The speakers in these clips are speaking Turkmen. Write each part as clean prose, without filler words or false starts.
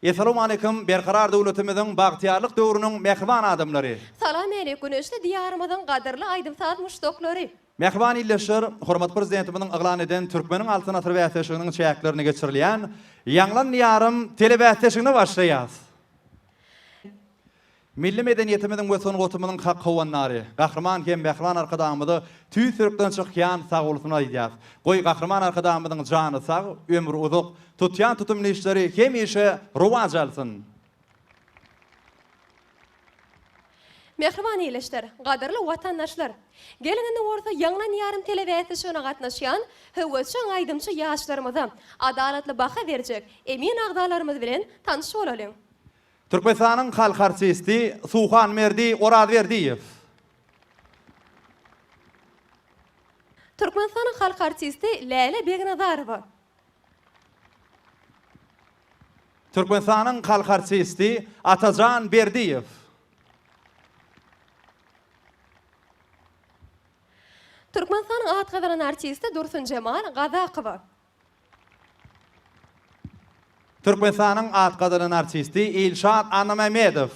Essalawmaleýkim Berkarar döwletimiziň bagtyýarlyk döwrüniň mähriban adamlary! Salam älik güneşli Diýarymyzyň gadyrly aýdym-saz muşdaklary! Mähriban ildeşler, hormatly Prezidentimiziň yglan eden Türkmeniň Altyn asyry bäsleşiginiň çäklerinde geçirilýän Ýaňlan Diýarym telebäsleşigine başlaýas. Milli medeniýetimiziň we sungatymyzyň hak howandary, Gahryman hem mähriban Arkadagymyza tüýs ýürekden çykýan sagbolsun aýdýas. Goý, Gahryman Arkadagymyzyň jany sag, ömri uzak, tutýan tutumly işleri hemişe rowaç alsyn! Mähriban ildeşler, gadyrly watandaşlar! Geliň indi bolsa Ýaňlan ýarym telebäsleşigine gatnaşýan höwesjeň aýdymçy ýaşlarymyza adalatly baha berjek emin agzalarymyz bilen tanyş bolalyň! Türkmenistanyň halk artisti Suhanberdi Orazberdiýew. Türkmenistanyň halk artisti Läle Begnazarowa. Türkmenistanyň halk artisti Atajan Berdiýew. Türkmenistanyň at gazanan artisti Dursunjemal Gazakowa. Türkmenistanyň at gazanan artisti Ilşat Annamämmedow.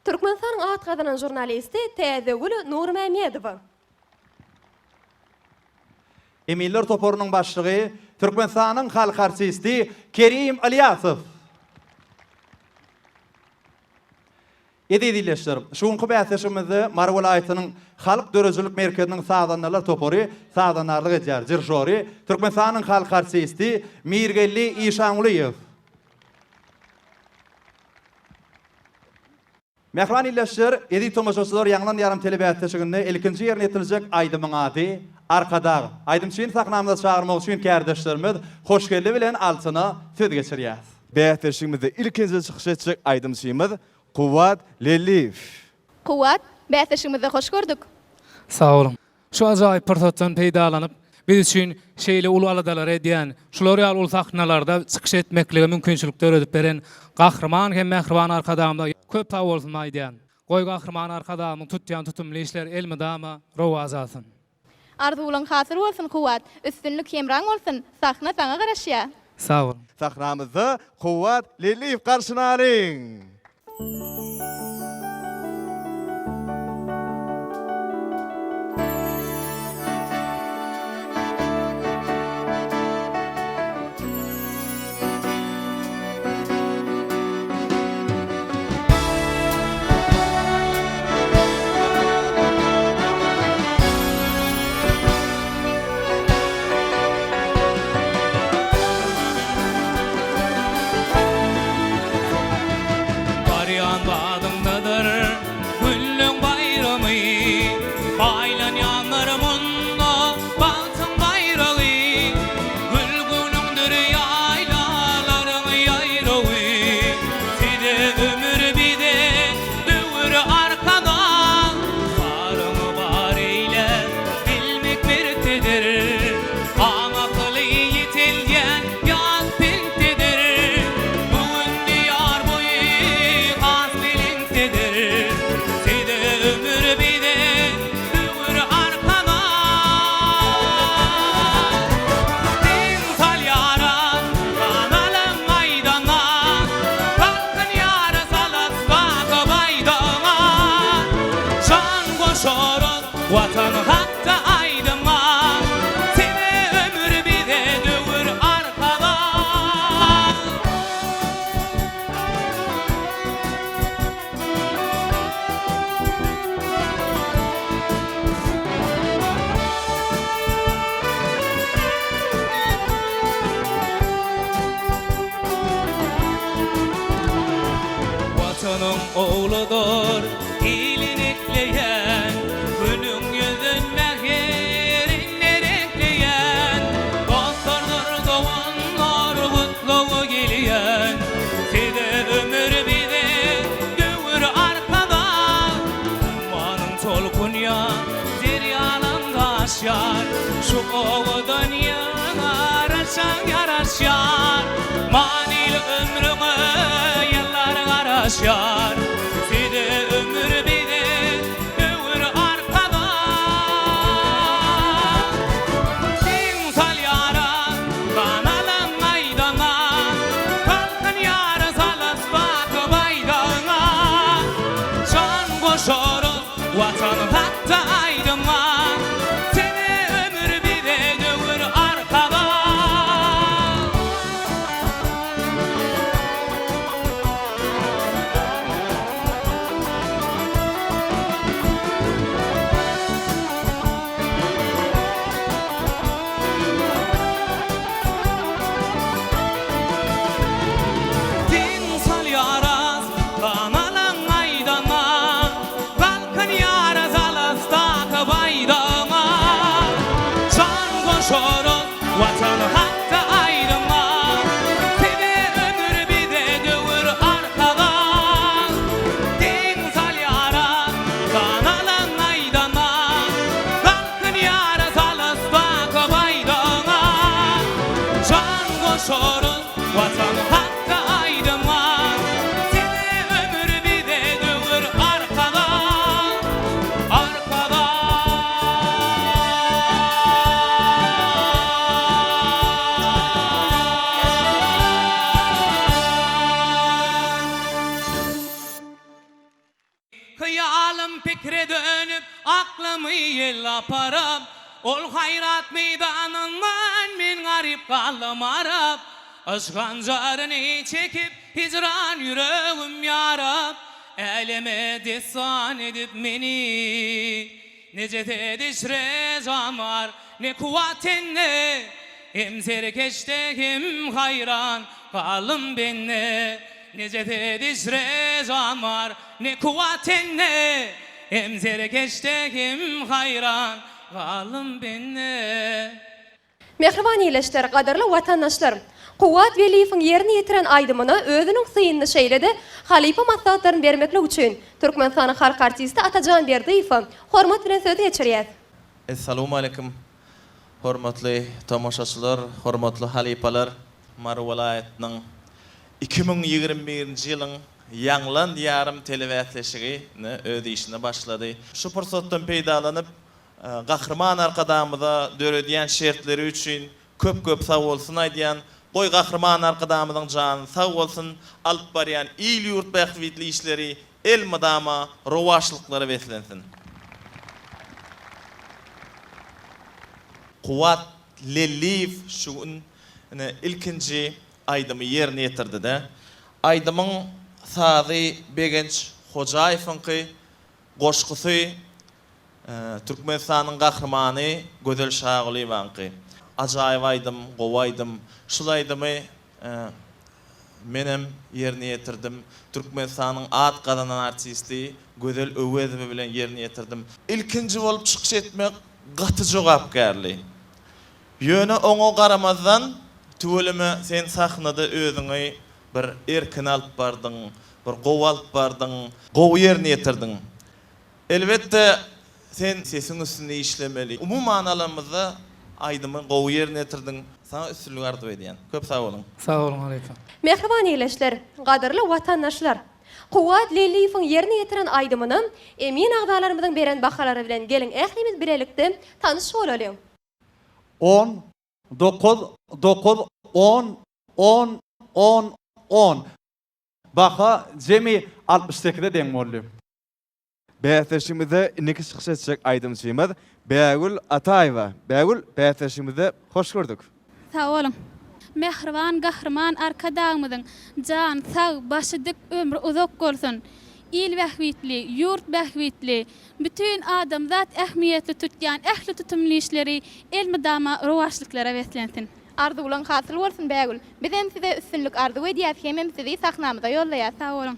Türkmenistanyň at gazanan žurnalisti Täzegül Nurmämmedowa. Eminler toparynyň başlygy, Türkmenistanyň halk artisti Kerim Ylýasow. Eziz ildeşler, şu günki bäsleşigimizde Mary welaýatynyň Halk döredijilik merkeziniň sazandalar topary sazandarlyk edýär. Dirižory, Türkmenistanyň halk artisti Mirgeldi Işangulyýew. Mähriban ildeşler, eziz tomaşaçylar Ýaňlan ýarym telebäsleşiginde ilkinji ýerine ýetiriljek aýdymyň ady Arkadag. Aýdymçyny sahnamyza çagyrmak üçin kärdeşlerimiz Hoşgeldi bilen Altyna söz geçirýäs. Bäsleşigimizde ilkinji çykyş etjek aýdymçymyz Kuwwat Lelliýew. Kuwwat, bäsleşigimizde hoş gördük. Sag boluň. Şu ajaýyp pursatdan peýdalanyp, biz üçin şeýle uly aladalary edýän, şular ýaly uly sahnalarda çykyş etmeklige mümkinçilik döredip beren Gahryman hem mähriban Arkadagymyza köp sag bolsun aýdýan. Goý Gahryman Arkadagymyň tutýan tutumly işleri elmydama rowaç alsyn. Arzuwlaň hasyl bolsun Kuwwat, üstünlik hemraň bolsun, sahna saňa garaşýa. Sag boluň. Sahnamyzda Kuwwat Lelliýew garşyny alyň! Barýan badyňdadyr günleň baýramy, Paýlanýandyr munda bagtyň baýragy. Gülgünüňdir ýaýlalaryň ýaýrawy, Size ömür bize döwür arkadag. Baryňy bar eýle, bilmek mertdir, Aň-akyly ýiteldýän ýat pentdedir. Bu gün Diýar boýy has belentdedir, Size ömür bize döwür arkadag. Diň salýaram kanalyň aýdana, Galkynýar salat baky baýdagyňa. Şan goşarys Watan hakda aýdyma, Size ömür bize döwür Arkadag. Watanyň ogludyr ilin ekleýän, Günüň ýüzün mähirinden reňkleýän, Dostlardyr doganlar gutlagy gelýän, Size ömür bize döwür Arkadag. Ummanyň tolkunýar, derýalaň daşýar, Şu owadan ýaraşan ýaraşýar. Manyly ömrüňe ýyllar garaşýar, Size ömür bize döwür Arkadag. Diň salýara kanalyň. ýel aparyp, Ol haýrat meýdanyndan men garyp galdym aryp. Yşk hanjaryny çekip, hijran ýüregim ýaryp, Äleme dessan edip meni. Ne jesed içre jan bar, ne kuwwat tende, Hem serkeşde, hem haýran galdym bende. Ne jesed içre jan bar, ne kuwwat tende, Hem serkeşde, hem haýran galdym bende. Mähriban ildeşler, gadyrly watandaşlar! Kuwwat Weliýewiň ýerine ýetiren aýdymyna özüniň synyny şeýle-de halypa maslahatlaryny bermeklik üçin Türkmenistanyň halk artisti Atajan Berdiýewe hormat bilen söz geçirýäs. Essalawmaleýkim hormatly tomaşaçylar, hormatly halypalar! Mary welaýatynyň 2021-nji ýylyň Ýaňlan Diýarym telebäsleşigi öz işine başlady. Şu pursatdan peýdalanyp, Gahryman Arkadagymyza döredýän şertleri üçin köp-köp sagbolsun aýdýan. Goý Gahryman Arkadagymyzyň jany sag bolsun, alyp barýan il-ýurt bähbitli işleri elmydama rowaçlyklara beslensin. Kuwwat Lelliýew şu gün ine ilkinji aýdymy ýerine ýetirdi-de. Aýdymyň sazy Begenç Hojaýewiňki, goşgusy Türkmenistanyň Gahrymany Gözel Şagulyýewaňky. Ajaýyp aýdym, gowy aýdym. Şul aýdymy menem ýerine ýetirdim. Türkmenistanyň at gazanan artisti Gözel Öwezowa bilen ýerine ýetirdim. Ilkinji bolup çykyş etmek gaty jogapkärli. Ýöne oňa garamazdan, tüweleme sen sahnada özüňi bir erkin alyp bardyň, bir gowy alyp bardyň, gowy ýerine ýetirdiň. Elbetde sen sesiň üstünde işlemeli. Umuman alanymyzda aýdymy gowy ýerine ýetirdiň. Saňa üstünlik arzuw edýän. Köp sag boluň. Sag boluň halypa. Mähriban ildeşler, gadyrly watandaşlar! Kuwwat Lelliýewiň ýerine ýetiren aýdymyna emin agzalarymyzyň beren bahalary bilen geliň ählimiz bilelikde tanyş bolalyň. On, dokuz, dokuz, on, on, on, on. Baha jemi 68-e deň boldy. Bäsleşigimizde indiki çykyş etjek aýdymçymyz Bägül Ataýewa. Bägül, bäsleşigimizde hoş gördük. Sag boluň. Mähriban Gahryman Arkadagymyzyň jany sag, başy dik, ömri uzak bolsun! Il bähbitli, ýurt bähbitli, bütin adamzat ähmiýetli tutýan ähli tutumly işleri elmydama rowaçlyklara beslensin! Arzuwlaň hasyl bolsun Bägül. Bizem size üstünlik arzuw edýäs hemem sizi sahnamyza ýollaýas. Sag boluň.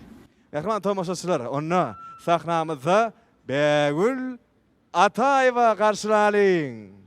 Mähriban tomaşaçylar, onda sahnamyzda Bägül Ataýewa garşylalyň!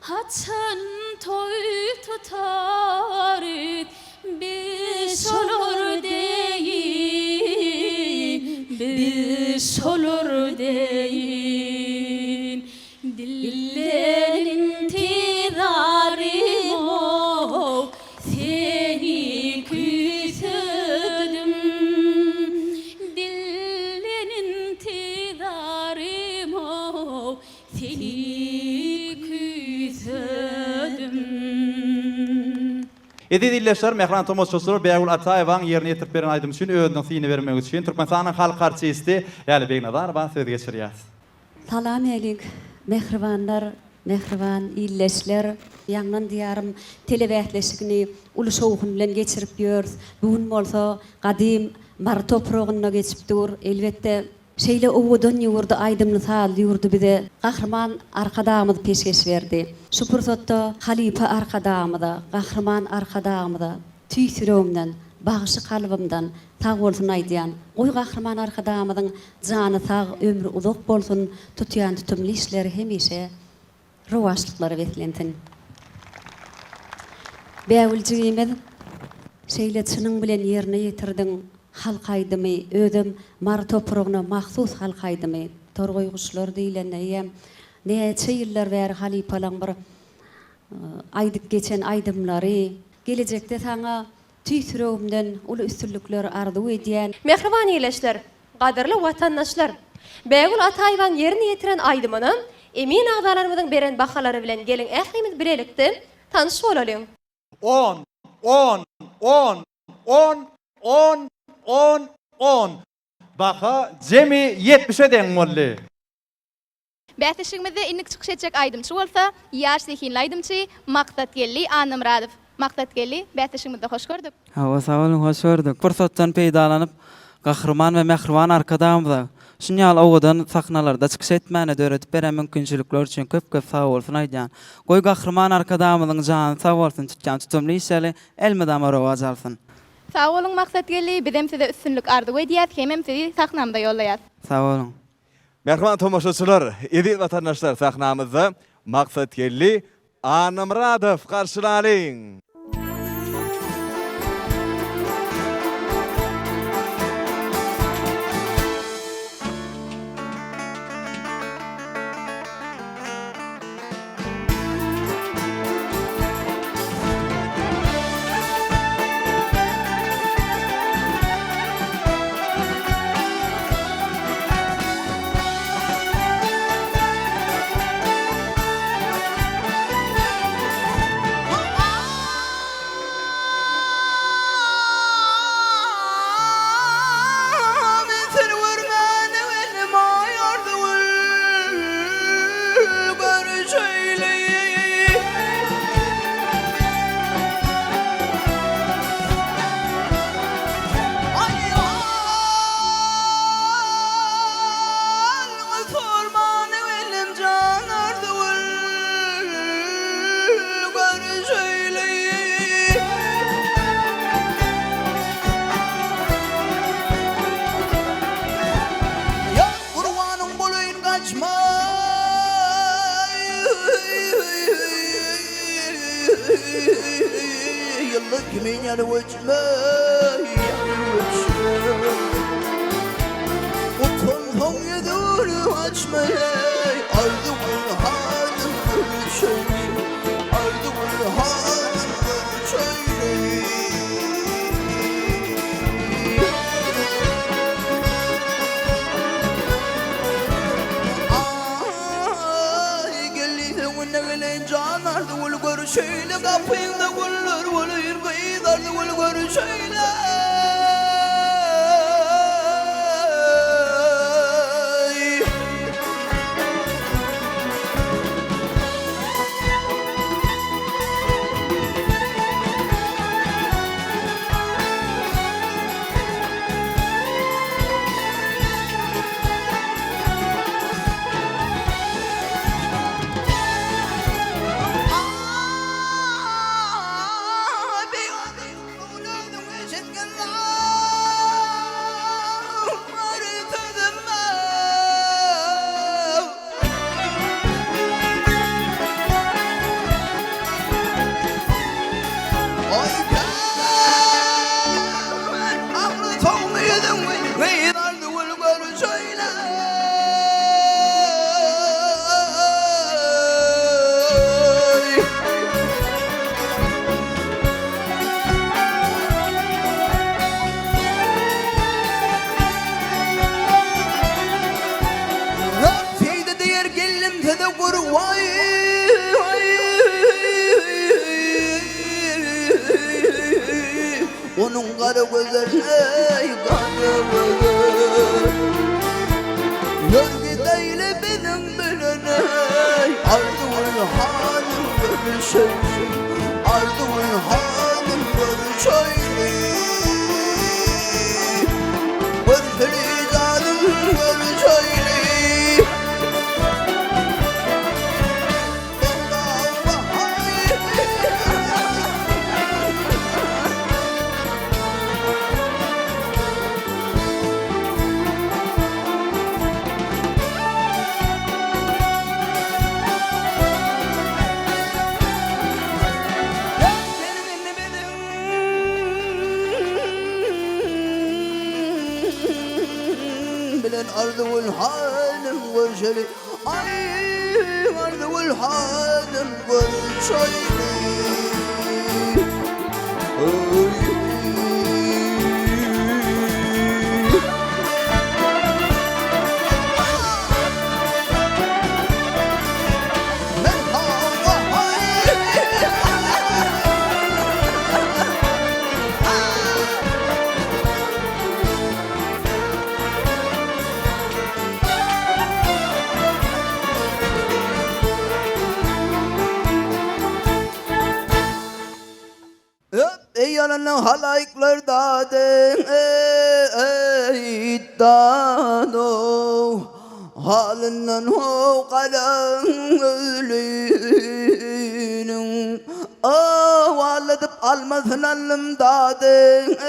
Haçan toý tutarys biz şolar deýin, biz şolar deýin. Dilden intizarym-ow, seni küýsedim. Dilden intizarym-ow, Seni küýsedim. Eziz ildeşler, mähriban tomaşaçylar, Bägül Ataýewaň ýerine ýetirip beren aýdymy üçin özüniň syny bermegi üçin Türkmenistanyň halk artisti Läle Begnazarowa söz geçirýäs. Salam älik, mähribanlar, mähriban ildeşler! Ýaňlan Diýarym telebäsleşigini uly şowhun bilen geçirip ýörüs. Bu gün bolsa gadym Mary topragynda geçip dur. Elbetde, Şeýle owadan ýurdy, aýdymly-sazly ýurdy bize Gahryman Arkadagymyz peşgeş berdi. Şu pursatda halypa Arkadagymyza, Gahryman Arkadagymyza tüýs ýüregimden, bagşy kalbymdan sag bolsun aýdýan. Goý Gahryman Arkadagymyzyň jany sag, ömri uzak bolsun, tutýan tutumly işleri hemişe rowaçlyklara beslensin. Bägül jigimiz şeýle çynyň bilen ýerine ýetirdiň halk aýdymy, özem Mary topragyna mahsus halk aýdymy. Torgaý guşlar diýlende eýýäm näçe ýyllar bäri halypalaň bir aýdyp geçen aýdymlary. Gelejekde saňa tüýs ýüregimden uly üstünlikler arzuw edýän. Mähriban ildeşler! Gadyrly watandaşlar! Bägül Ataýewaň ýerine ýetiren aýdymyna emin agzalarymyzyň beren bahalary bilen geliň ählimiz bilelikde tanyş bolalyň. On, on, on, on, on, on, on. Baha jemi ýetmişe deň boldy. Bäsleşigimizde indiki çykyş etjek aýdymçy bolsa, ýaş zehinli aýdymçy Maksatgeldi Annamyradow. Maksatgeldi, bäsleşigimizde hoş gördük. Hawa, sag boluň, hoş gördük. Pursatdan peýdalanyp, Gahryman we mähriban Arkadagymyza şuny ýaly owadan sahnalarda çykyş etmäne döredip beren mümkinçilikleri üçin köp-köp sagbolsun aýdýan. Goý, Gahryman Arkadagymyzyň jany sag bolsun, tutýan tutumly işleri elmydama rowaç alsyn. Sag boluň, Maksatgeldi, bizem size üstünlik arzuw edýäs hemem sizi sahnamyza ýollaýas. Sag boluň. Mähriban tomaşaçylar, eziz watandaşlar sahnamyzda Maksatgeldi Annamyradow garşylalyň! Men seni görmäne geldim aý Arzygül görüşeýli. Aý halyňy sormana geldim jan Arzygül görüşeýli. Ýa gurbanyň bolaýyn gaçma. Ýyldyz kimin ýanyp öçme, ýanyp öçme. Utansaň ýüzüňi açma, eý, Arzygül hanym görüşeýli, Arzygül hanym görüşeýli. Aý, geldi öňünde geleýin jan Arzygül görüşeýli gapyňda güller bolaýyn gyz Arzygül görüşeýli. Aý sen agry sowmy ýüzüňi Gyz Arzygül görüşeýle. Seýde diýer geldim size gurban Onuň gara gözeli gara gözel Ýör gideýli biziň bilen eý Arzuwly hanym görüşeýli Arzuwly hanym görüşeýli Görüşeli janym görüşeýli. Bilen arzuwul hanym görşeli Aý Arzygül hanym görüşeýli. Öp eý ýalanyň halaýyklar dady eý dado Halyndan ho garaň gözlüniň Awaladyp almasyn aldym dady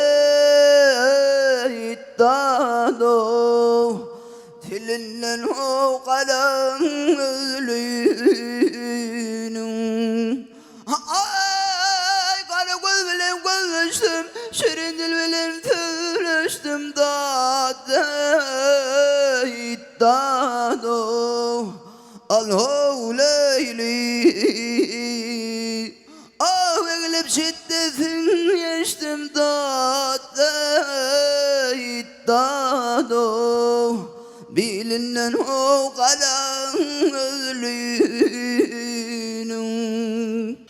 eý dado Tilinden ho galam gözlüniň. Aý, gara göz bilen gözleşdim, Şirin dil bilen sözleşdim, Dad-eý, dad-ow, Al-how, Leýli. Ah egilip şitdesin geçdim dad-eý, dad-ow, Bilinden howgalaň özlüniň.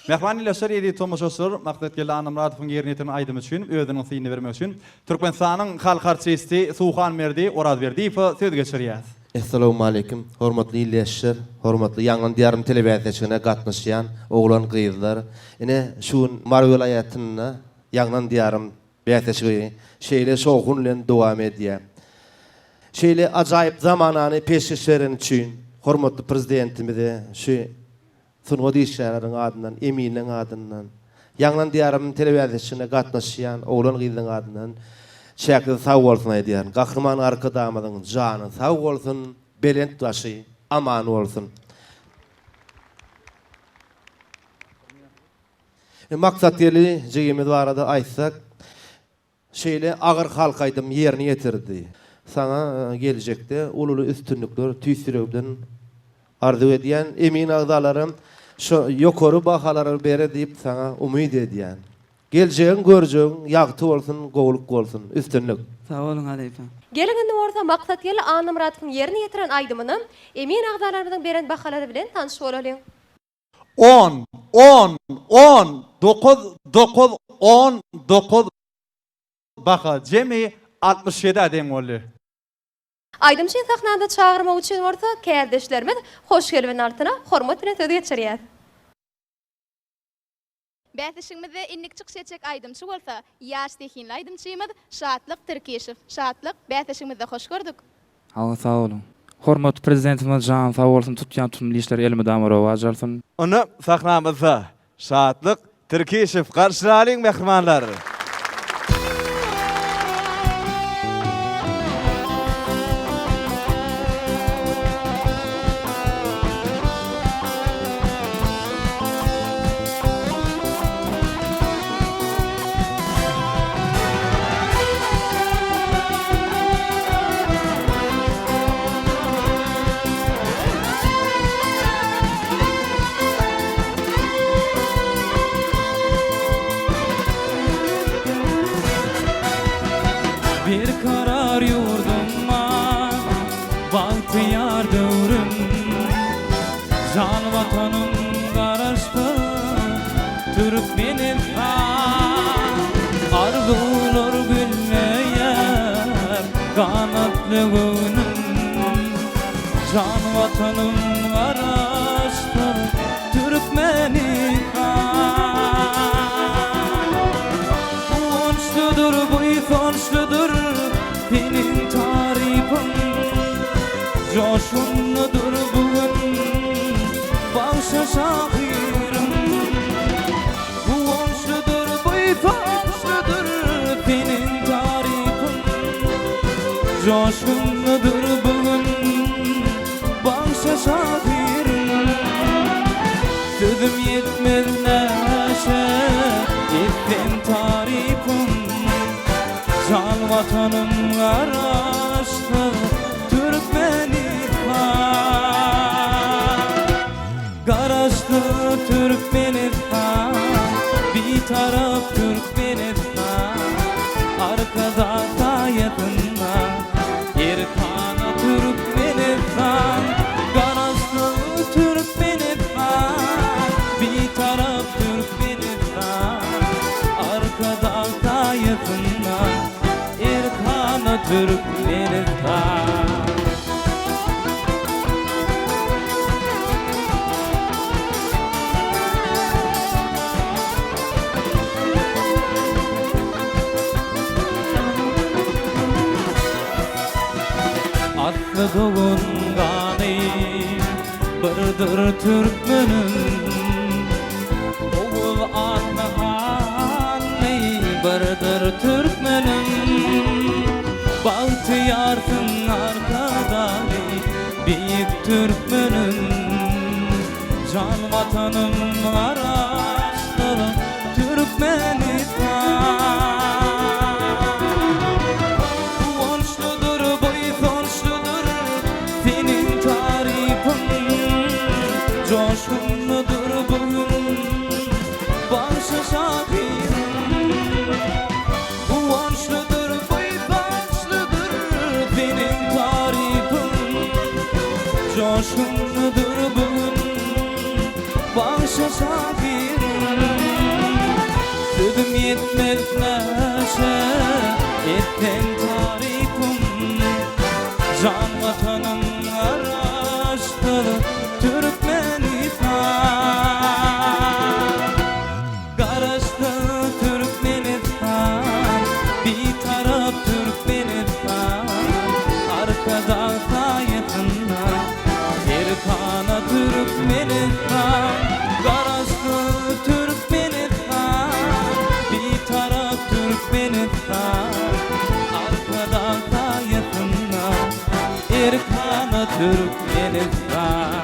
Mähriban ildeşler, eziz tomaşaçylar, Maksatgeldi Annamyradowyň ýerine ýetiren aýdymy üçin özüniň synyny bermek üçin Türkmenistanyň halk artisti Suhanberdi Orazberdiýewe söz geçirýäs. Essalawmaleýkim, hormatly ildeşler, hormatly Ýangyn Diýarym telebäsleşigine gatnaşýan oglan-gyzlar. Ine, şu gün Mary welaýatynda Ýangyn Diýarym bäsleşigi şeýle şowhun bilen dowam edýär. Şeýle ajaýyp zamanany peşgeş bereni üçin hormatly Prezidentimize şu Sungat işgärleriniň adyndan, eminleň adyndan, Ýaňlan Diýarym telebäsleşigine gatnaşýan oglan-gyzlaryň adyndan çäksiz sag bolsun aýdýaryn. Gahryman Arkadagymyzyň jany sag bolsun, belent başy aman bolsun! Maksatgeldi jigimiz barada aýtsak, Şeýle agyr halk aýdym ýerine ýetirdi. Saňa geljekde uly-uly üstünlikler tüýs ýüregimden arzuw edýän. Emin agzalaram şo ýokary bahalary berer diýip saňa umyt edýän. Geljegiň görjegiň ýagty bolsun gowulyk bolsun. Üstünlik. Sag boluň halypa. Geliň indi bolsa Maksatgeldi Annamyradowyň ýerine ýetiren aýdymyna emin agzalarymyzyň beren bahalary bilen tanyş bolalyň. On, on, on, dokuz, dokuz, on, dokuz baha jemi altmyş ýedä deň boldy. Aýdymçyny sahnada çagyrmak üçin bolsa kärdeşlerimiz Hoşgelbin Altyna hormat bilen söz geçirýär. Bäsleşigimizde indiki çykyş etjek aýdymçy bolsa, ýaş zehinli aýdymçymyz Şatlyk Tirkişow. Şatlyk, bäsleşigimizde hoş gördük. Hawa sag boluň. Hormatly Prezidentimiz jany sag bolsun tutýan tutumly işleri elmydama rowaç alsyn. Onda sahnamyzda Şatlyk Tirkişow garşylalyň mähribanlar! Türkmenistan. Arzuwlar gülleýär ganatly göwnüm, Jan Watanym Garaşsyz Türkmenistan. Guwançlydyr, buýsançlydyr seniň tarypyň, Joşgunlydyr bu gün bagşy şahyryň. Guwançlydyr, buýsançlydyr seniň tarypyň, Joşgunlydyr bu gün bagşy şahyryň. Sözüm ýetmez näçe etsem tarypyn, Jan Watanym Garaşsyz Türkmenistan. Garaşsyz Türkmenistan, Bitarap Türkmenistan, Arkadag saýasynda Erkana Türkmenistan, Garaşsyz Türkmenistan, Bitarap Türkmenistan, Arkadag saýasynda Erkana Türkmenistan. Asly dogan gany birdir türkmeniň, Oguz atly hany birdir türkmeniň. Bagtyýarsyň Arkadagy beýik türkmeniň, Jan Watanym Garaşsyz Türkmenistan. Guwançlydyr, buýsançlydyr seniň tarypyň, Joşgunlydyr bu gün bagşy şahyryň. Guwançlydyr, buýsançlydyr seniň tarypyň, Joşgunlydyr bu gün bagşy şahyryň. Sözüm ýetmez näçe etseň tarypym, Jan Watanym Garaşsyz Türkmenistan. Garaşsyz Türkmenistan, Bitarap Türkmenistan, Arkadag saýasynda Erkana Türkmenistan, Garaşsyz Türkmenistan, Bitarap Türkmenistan, Arkadag saýasynda Erkana Türkmenistan.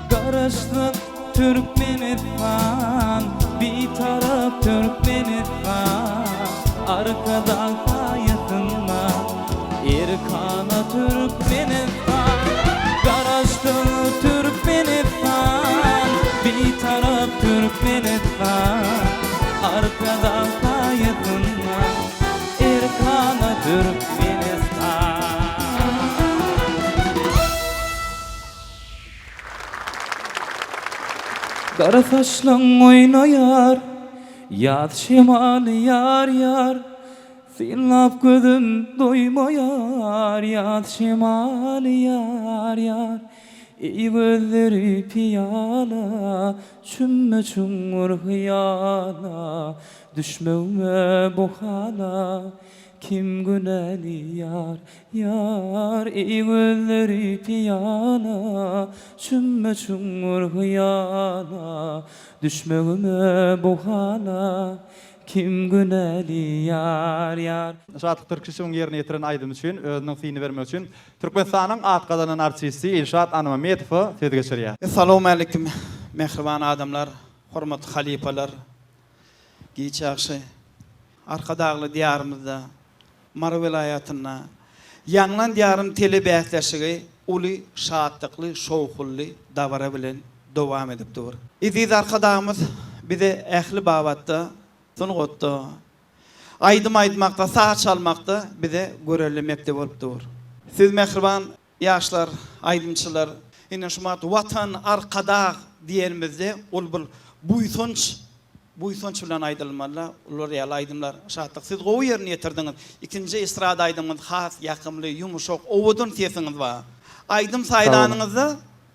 Garaşsyz Türkmenistan, Bitarap Türkmenistan, Arkadag saýasynda Erkana Türkmenistan, Garaşsyz Türkmenistan, Bitarap Türkmenistan, Arkadag saýasynda Erkana Türkmenistan. Gara saçlaň oýnaýar, ýaz şemaly ýar-ýar, Synlap gözüm doýmaýar, ýaz şemaly ýar-ýar. Eý gözleri pyýala, çümme çuňňur hyýala, Düşmegime bu hala, kim günäli ýar, ýar. Eý gözleri pyýala, çümme çuňňur hyýala, Düşmegime bu hala, Kim günäli ýar ýar. Şatlyk Tirkişowyň ýerine ýetiren aýdymy üçin özüniň synyny bermek üçin Türkmenistanyň at gazanan artisti Ilşat Anamametowa söz geçirýär. Essalawmalikim mähriban adamlar, hormatly halypalar. Giç ýagşy. Arkadagly Diýarymyzda, Mary welaýatynda Ýaňlan Diýarym telebäsleşigi uly şatlykly, şowhunly dabara bilen dowam edip dur. Eziz Arkadagymyz. bize ähli babatda, sungatda, aýdym aýtmakda, saz çalmakda bize görelde mekdep bolup dur. Siz mähriban ýaşlar, aýdymçylar, ine şu wagt Watan, Arkadag diýenimizde ol bir buýsanç, buýsanç bilen aýdylmaly olar ýaly aýdymlar. Şatlyk siz gowy ýerine ýetirdiňiz. Ikinji estrada aýdymyňyz has ýakymly, ýumşak, owadan sesiňiz bar. Aýdym saýlanyňyzda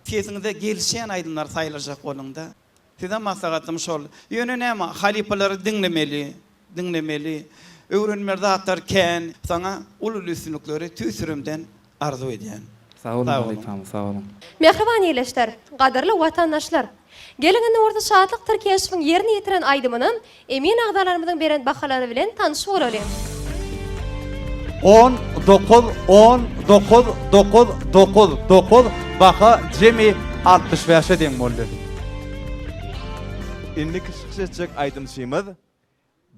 sesiňize gelişýän aýdymlary saýlajak boluňda. Size maslahatym şol. Ýöne näme, halypalary diňlemeli, diňlemeli. Öwrenmeli zatlar kän. Saňa uly-uly üstünlikleri tüýs ýüregimden arzuw edýän. Sag boluň halypam, sag boluň. Mähriban ildeşler, gadyrly watandaşlar! Geliň indi bolsa Şatlyk Tirkeşowyň ýerine ýetiren aýdymyna emin agzalarymyzyň beren bahalary bilen tanyş bolalyň. On, dokuz, on, dokuz, dokuz, dokuz, dokuz, baha jemi 65-e deň boldy. Indiki çykyş etjek aýdymçymyz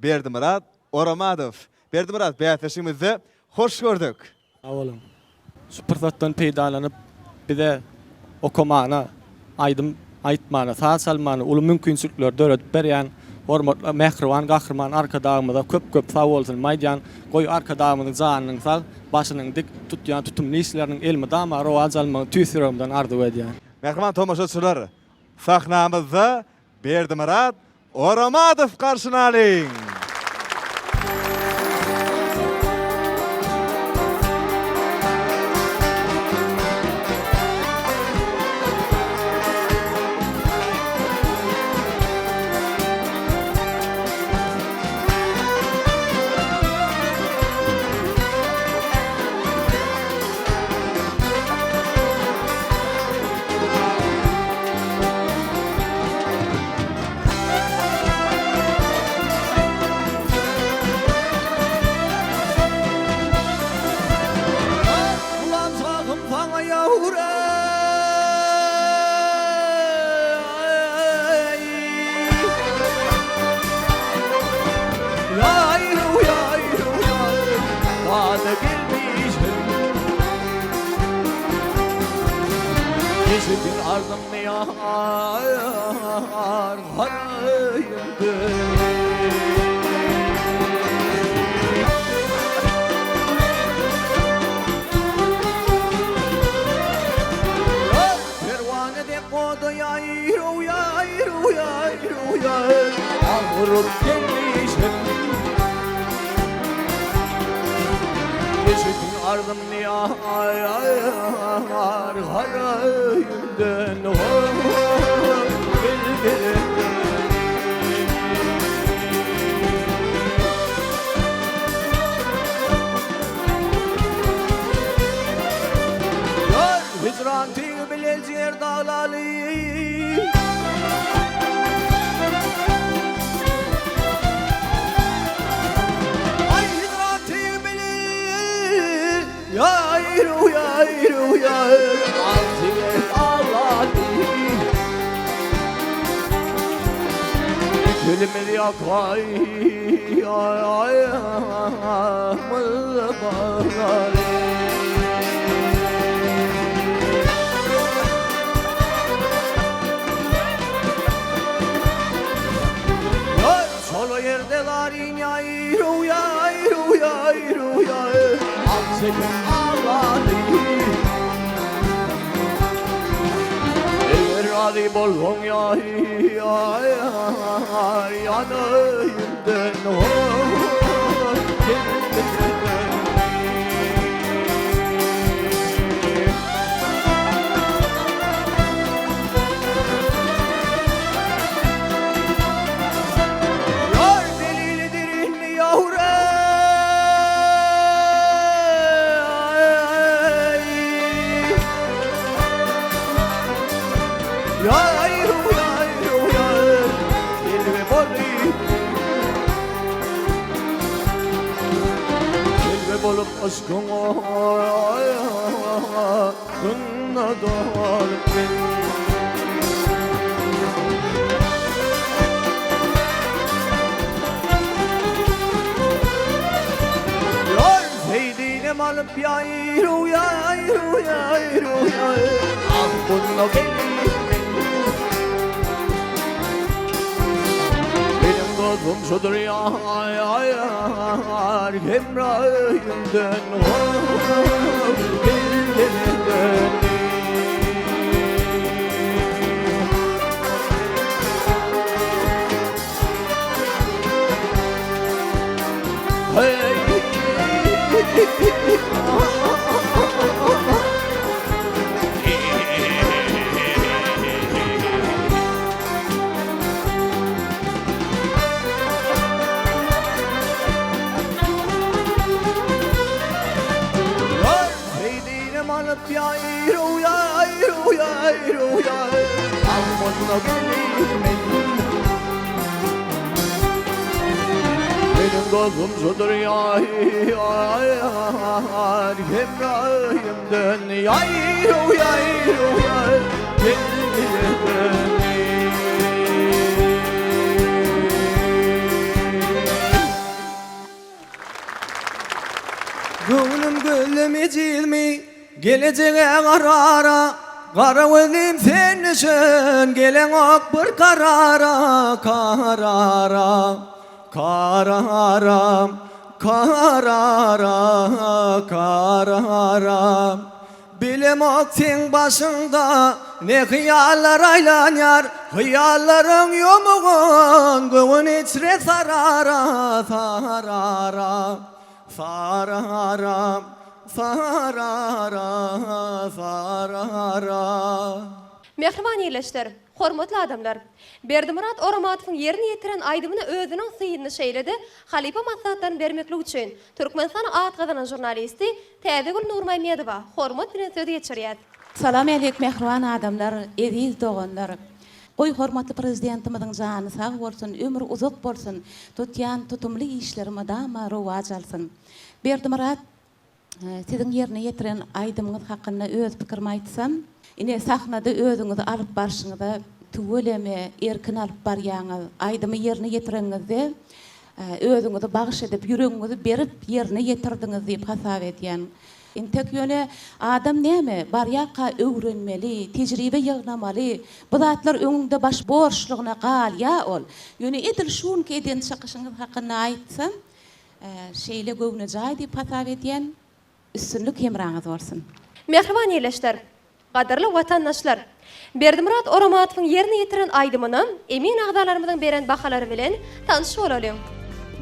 Berdimyrat Oramadow. Berdimyrat bäsleşigimizde hoş gördük. Sag boluň. Şu pursatdan peýdalanyp bize okamana, aýdym aýtmana, saz çalmana uly mümkinçilikleri döredip berýän hormatly mähriban Gahryman Arkadagymyza köp köp sag bolsunymy aýdýan. Goý Arkadagymyzyň janynyň sag, başynyň dik, tutýan tutumly işleriniň elmydama rowaç almagyny tüýs ýüregimden arzuw edýän. Mähriban tomaşaçylar, sahnamyzda Berdimyrat Oramadow garşyny alyň! Ulan saňa ýawur Eşidin arzymny ýar Perwana dek oda ýaýraw ýaýraw ýaýraw ýaý Agyryp gelmişem Eşidiň arzymny ýar Haraýymdan Bilbil Ýar hijran tygy bile jer daglaly. Aý hijran tygy bile ýaýraw ýaýraw ýaý Agzyňy daglaly. Dilimiz ýakaý baglaly. Çola ýerde zaryn ýaýraw ýaýraw ýaýraw ýaý Ah çekip aglaly. Eger razy bolsaň ýaý ýanaýyn Ýar delilidir indi ýawra. Telbe bolup yşkyň oduna dolup men. Ýar Seýdinem alyp ýaýraw ýaýraw ýaýraw ýaý Ah bunda gelip men. dostum şudur ýar Hemraýymdan Gel gel dön Seýdinem alyp ýaýraw ýaýraw ýaýraw ýaý Almazna gelin Meniň dostum şudur ýar Hemraýymdan ýaýraw ýaýraw ýaý Göwnüm gözlem ejizmi Gelejege garara Gara gözlim sen düşen Geleňok bir karara Karara Karara Karara Karara Bilemok seň başyňda Ne hyýallar aýlanýar Hyýallaryň ýomugan Göwün içre sarara Sarara Sarara, sarara, sarara. Mähriban ildeşler, hormatly adamlar! Berdimyrat Oramatowyň ýerine ýetiren aýdymyna özüniň synyny şeýle-de halypa maslahatlaryny bermeklik üçin Türkmenistanyň at gazanan žurnalisti Täzegül Nurmämmedowa hormat bilen söz geçirýär. Salam älik mähriban adamlar, eziz doganlar! Goý hormatly Prezidentimiziň jany sag bolsun, ömri uzak bolsun, tutýan tutumly işleri mydama rowaç alsyn. Berdimyrat siziň ýerine ýetiren aýdymyňyz hakynda öz pikirimi aýtsam, ine sahnada özüňizi alyp barşyňyza tüweleme erkin alyp barýaňyz, aýdymy ýerine ýetireňizde özüňizi bagyş edip, ýüregiňizi berip ýerine ýetirdiňiz diýip hasap edýän. Entek ýöne adam näme, barýarka öwrenmeli, tejribe ýygnamaly, bu zatlar öňüňde baş borçlugyna galýar ol. Ýöne edil şu günki eden çykyşyňyz hakynda aýtsam, şeýle göwnejaý diýip hasap edýän. Üstünlik hemraňyz bolsun. Mähriban ildeşler! Gadyrly watandaşlar! Berdimyrat Oramatowyň ýerine ýetiren aýdymyna emin agzalarymyzyň beren bahalary bilen tanyş bolalyň.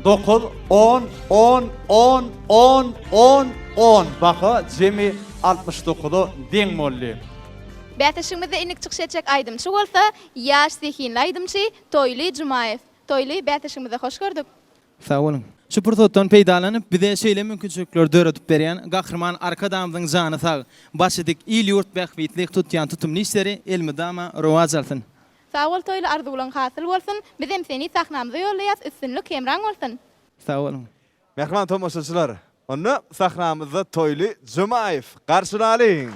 Dokuz, on, on, on, on, on, on baha jemi 69-a deň boldy. Bäsleşigimizde indiki çykyş etjek aýdymçy bolsa, ýaş zehinli aýdymçy Toýly Jumaýew. Toýly, bäsleşigimize hoş gördük. Sag boluň. Şu pursatdan peýdalanyp, bize şeýle mümkinçilikleri döredip berýän Gahryman Arkadagymyzyň jany sag, başy dik, il-ýurt bähbitli tutýan tutumly işleri elmydama rowaç alsyn! Sag bol Toýly arzuwlaň hasyl bolsun, bizem seni sahnamyza ýollaýas üstünlik hemraň bolsun! Sag boluň. Mähriban tomaşaçylar, onda sahnamyzda Toýly Jumaýew garşylalyň!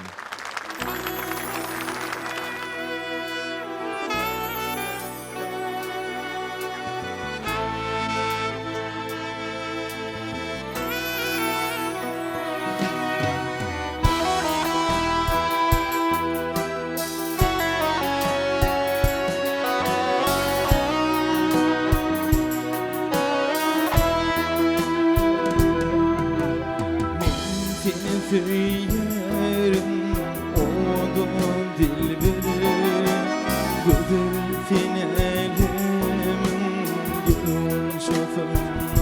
Men seni söýýärin owadan dilberim Gözel sen älemiň gül gunçasyndan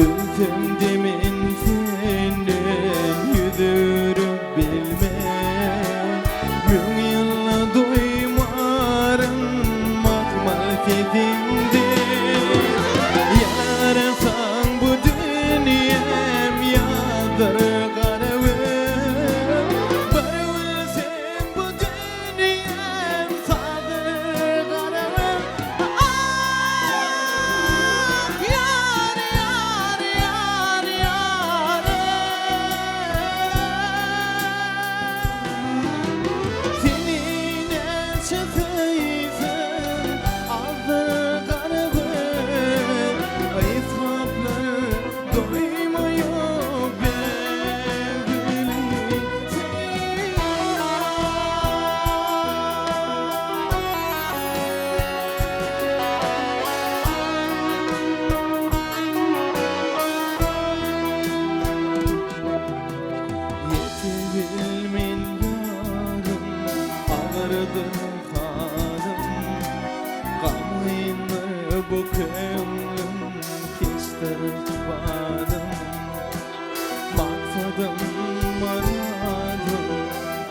Ölsem-de men senden ýüz öwrüp bilmen Müň ýylda doýmaryn mahmal sesiňden Ýarasaň bu dünýäm ýazdyr gara gün Bir gülseň bu dünýäm sazdyr gara gün Ah ýar ýar ýar ýar Seni näçe söýsem azdyr. Bu köňlüm keçdir badym Maksadym, myradym,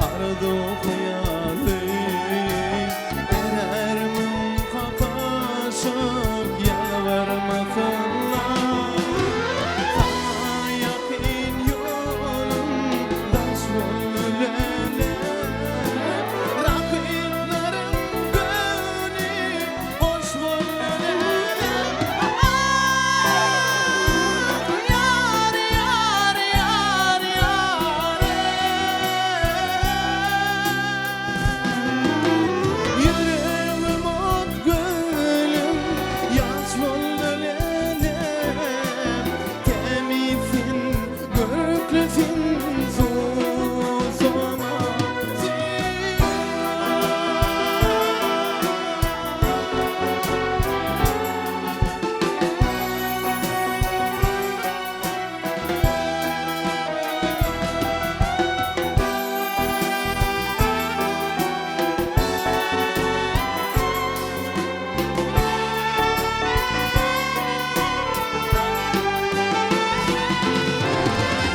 arzuw-hyýalym Berermiň kakaşyp ýalbarmasalar Saňa ýakyn ýolum daş boldy läle Rakyplaryň göwni boş boldy läle Ah, ýar, ýar, ýar, ýar, Ýüregim ot, gönlüm ýaş boldy läle Tämiz sen, görkli sen, suwsama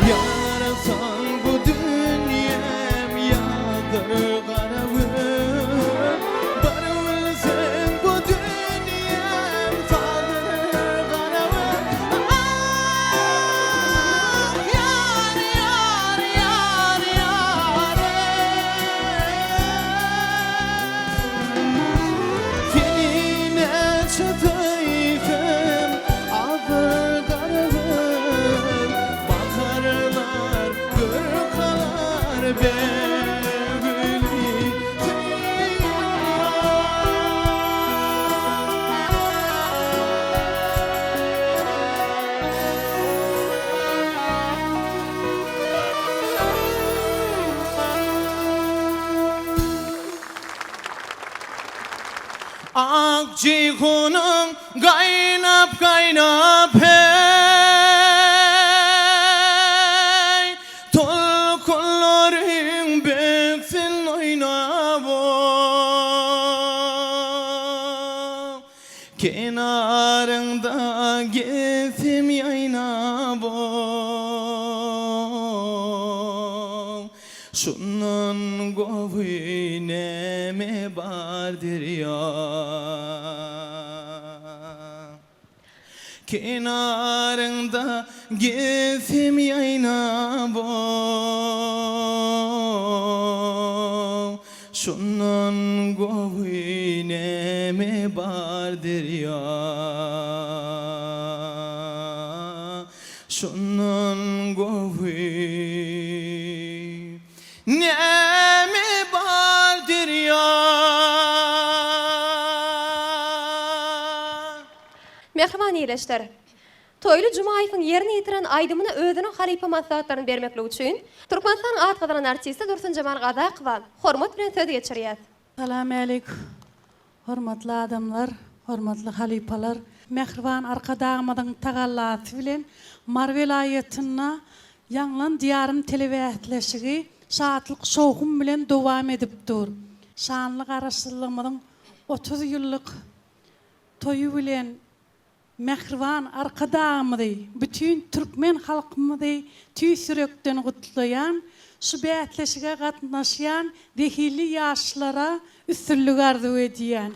Ýarasan bu dünýäm ýadyr gara gün Bir bilseň bu dünýäm sadyr gara gün Ah ýar ýar ýar ýar Seni näçe söýsem azdyr gara gün Bakarlar gör kalar bägüli Ak Jeýhunyň gaýnap-gaýnap heý, Tolkunlaryň böksün oýnap o. Kenaryňda gezsem ýaýnap o. Şundan gowy näme bar derýa? Kenaryňda gezsem ýaýnap Şundan gowy näme bar derýa? Şundan gowy näme bar derýa? Mähriban ildeşler! Toýly Jumaýewiň ýerine ýetiren aýdymyna özüniň halypa maslahatlaryny bermeklik üçin Türkmenistanyň at gazanan artisti Dursunjemal Gazakowa hormat bilen söz geçirýäs. Salam älik hormatly adamlar, hormatly halypalar. Mähriban Arkadagymyzyň tagallasy bilen Mary welaýatynda Ýaňlan Diýarym telebäsleşigi şatlyk-şowhun bilen dowam edip dur. Şanly Garaşsyzlygymyzyň 30 ýyllyk toýy bilen Mähriban Arkadagymyzy, bütin türkmen halkymyzy tüýs ýürekden gutlaýan, şu bäsleşige gatnaşýan zehinli ýaşlara üstünlik arzuw edýän.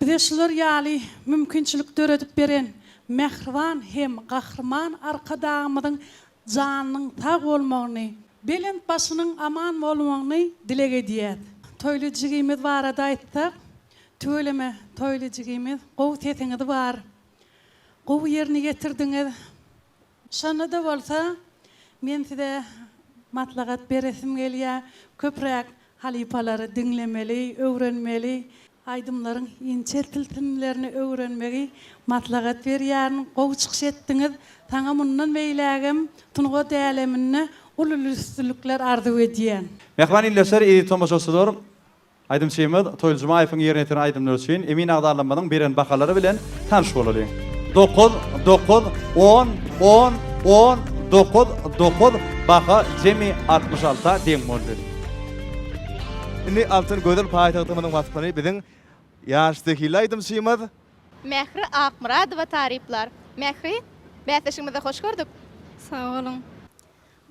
Bize şular ýaly mümkinçilik döredip beren mähriban hem Gahryman Arkadagymyzyň janynyň sag bolmagyny, belent başynyň aman bolmagyny dileg edýäs. Toýly jigimiz barada aýtsak, tüweleme Toýly jigimiz gowy sesiňiz bar. Gowy ýerine ýetirdiňiz. Şonda-da bolsa men size maslahat beresim gelýär, köpräk halypalary diňlemeli, öwrenmeli. Aýdymlaryň inçe tilsimlerini öwrenmegi maslahat berýärin. Gowy çykyş etdiňiz. Saňa mundan beýlägem sungat äleminde uly üstünlikler arzuw edýän. Mähriban ildeşler, eziz tomaşaçylar, aýdymçymyz Toýly Jumaýewiň ýerine ýetiren aýdymlary üçin emin agzalarymyzyň beren bahalary bilen tanyş bolalyň. Dokuz, dokuz, on, on, on, dokuz, dokuz, baha jemi altmyş alta deň boldy. Indi altyn gözel paýtagtymyzyň waspyny biziň ýaş zehinli aýdymçymyz Mähri Akmyradowa taryplar. Mähri, bäsleşigimizde hoş gördük. Sag boluň.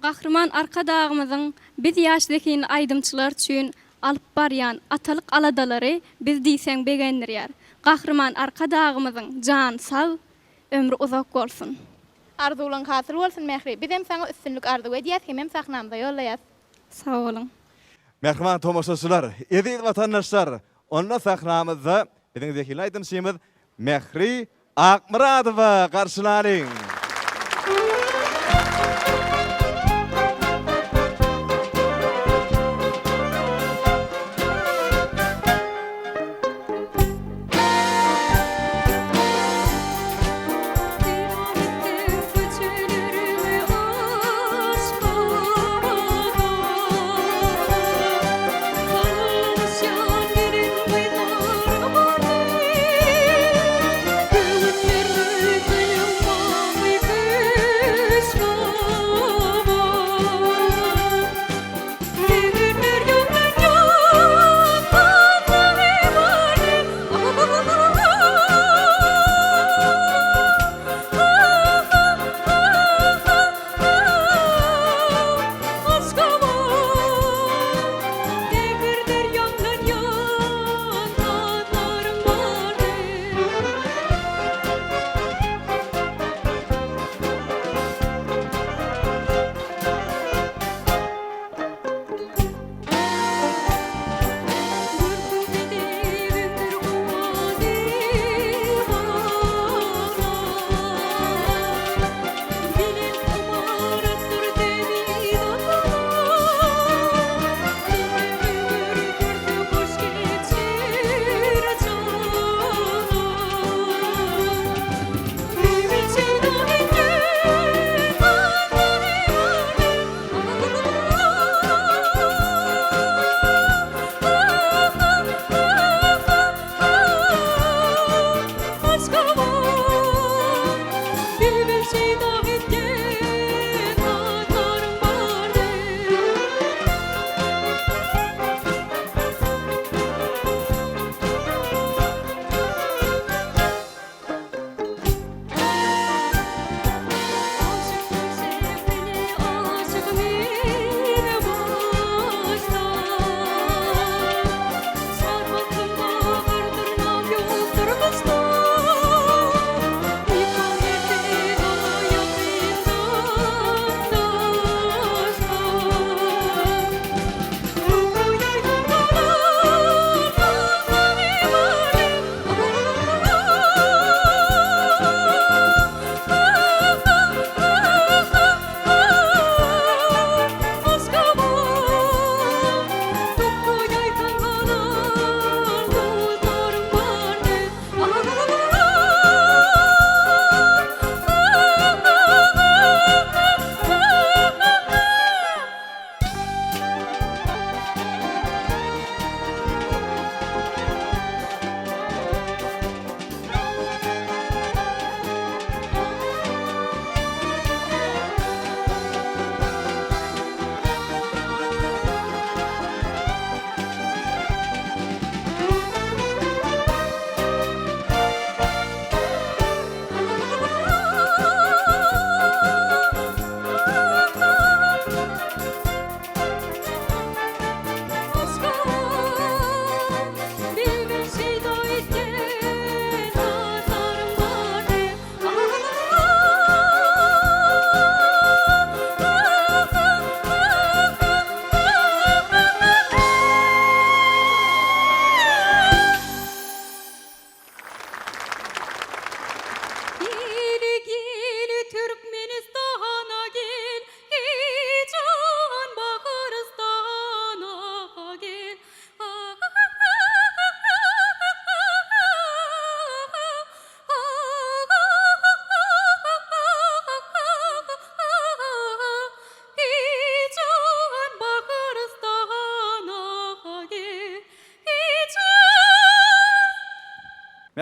Gahryman Arkadagymyzyň biz ýaş zehinli aýdymçylar üçin alyp barýan atalyk aladalary bizi diýseň begendirýär. Gahryman Arkadagymyzyň jany sag, ömri uzak bolsun! Arzuwlaň hasyl bolsun Mähri. Bizem saňa üstünlik arzuw edýäs hemem sahnamyza ýollaýas. Sag boluň. Mähriban tomaşaçylar, eziz watandaşlar, onda sahnamyzda biziň zehinli aýdymçymyz Mähri Akmyradowa garşylalyň!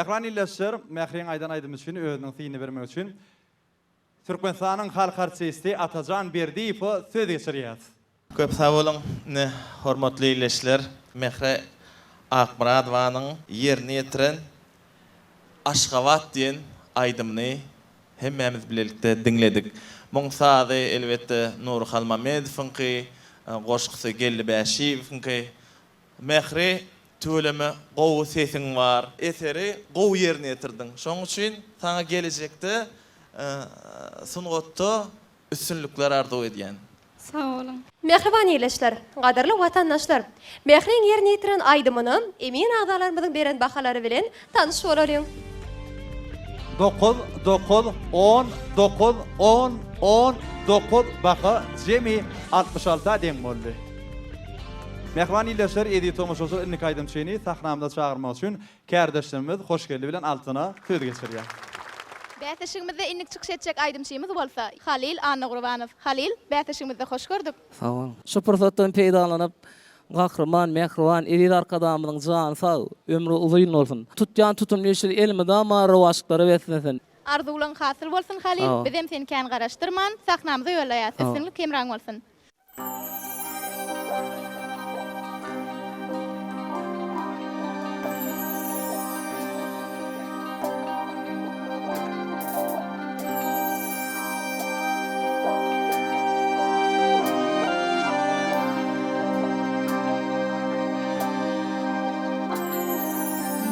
Mähriban ildeşler, Mähriň aýdan aýdymy üçin özüniň synyny bermek üçin Türkmenistanyň halk artisti Atajan Berdiýewe söz geçirýäs. Köp sag boluň, ine, hormatly ildeşler. Mähri Akmyradowanyň ýerine ýetiren Aşgabat diýen aýdymyny hemmämiz bilelikde diňledik. Muň sazy, elbetde, Nury Halmamedowyňky, goşgusy Geldi Bäşiýewiňki. Mähri, tüweleme gowy sesiň bar. Eseri gowy ýerine ýetirdiň. Şoň üçin saňa gelejekde sungatda üstünlikler arzuw edýän. Sag boluň. Mähriban ildeşler, gadyrly watandaşlar! Mähriň ýerine ýetiren aýdymyna emin agzalarymyzyň beren bahalary bilen tanyş bolalyň. Dokuz, dokuz, on, dokuz, on, on, dokuz baha jemi altmyş alta deň boldy. Mähriban ildeşler, eziz tomaşaçylar indiki aýdymçyny sahnamyza çagyrmak üçin kärdeşlerimiz Hoşgeldi bilen Altyna söz geçirýär. Bäsleşigimizde indiki çykyş etjek aýdymçymyz bolsa, Halyl Annagurbanow. Halyl, bäsleşigimizde hoş gördük. Sag boluň. Şu pursatdan peýdalanyp, Gahryman, mähriban, eziz Arkadagymyzyň jany sag, ömri uzyn bolsun. Tutýan tutumly işi elmydama rowaçlyklara beslensin. Arzuwlaň hasyl bolsun Halyl, Sag bol. bizem seni kän garaşdyrman, sahnamyza ýollaýas. Sag bol. Üstünlik hemraň bolsun.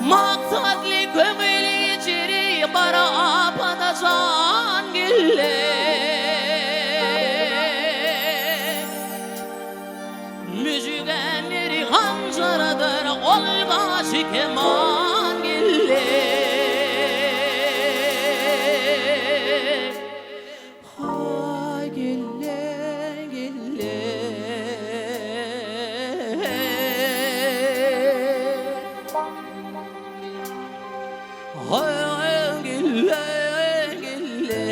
Maksatly köňül içeri gara apada jan geldi. Müjgänleri hanjaradyr ol gaşy keman geldi. Haý gelle gelle. Haý gelle gelle.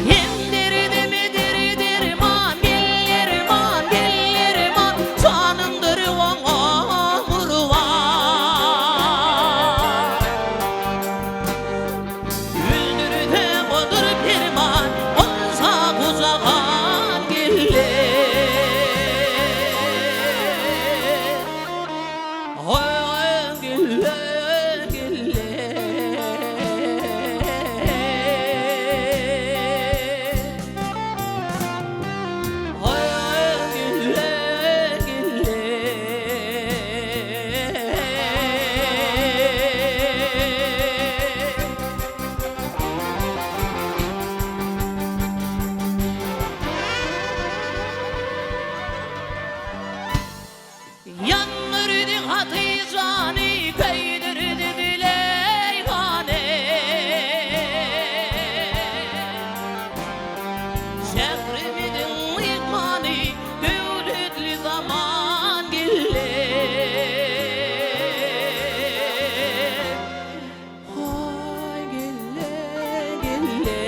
Hem derdime derman, gel derman, gel derman, Janymdyr oňa gurban. Öldürsem odur perman, Onsa gujagan gelle. Oý, gelle, gelle. Oý, gelle, gelle. Ýandyrdy Hatyjany, köýdürdi Züleýhany. Şährimiziň myhmany, döwletli zaman geldi. Haý gelle, gelle.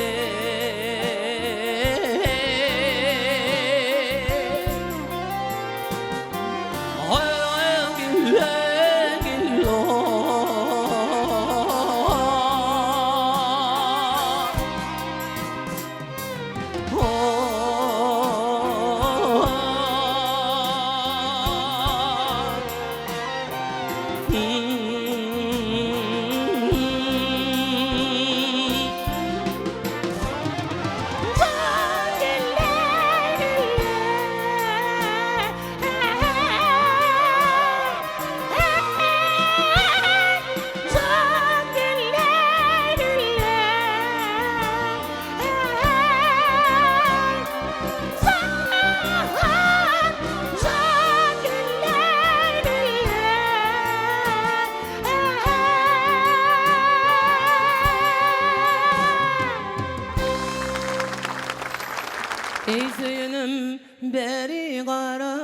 Haý gelle, gelle. Eý söýenim beri gara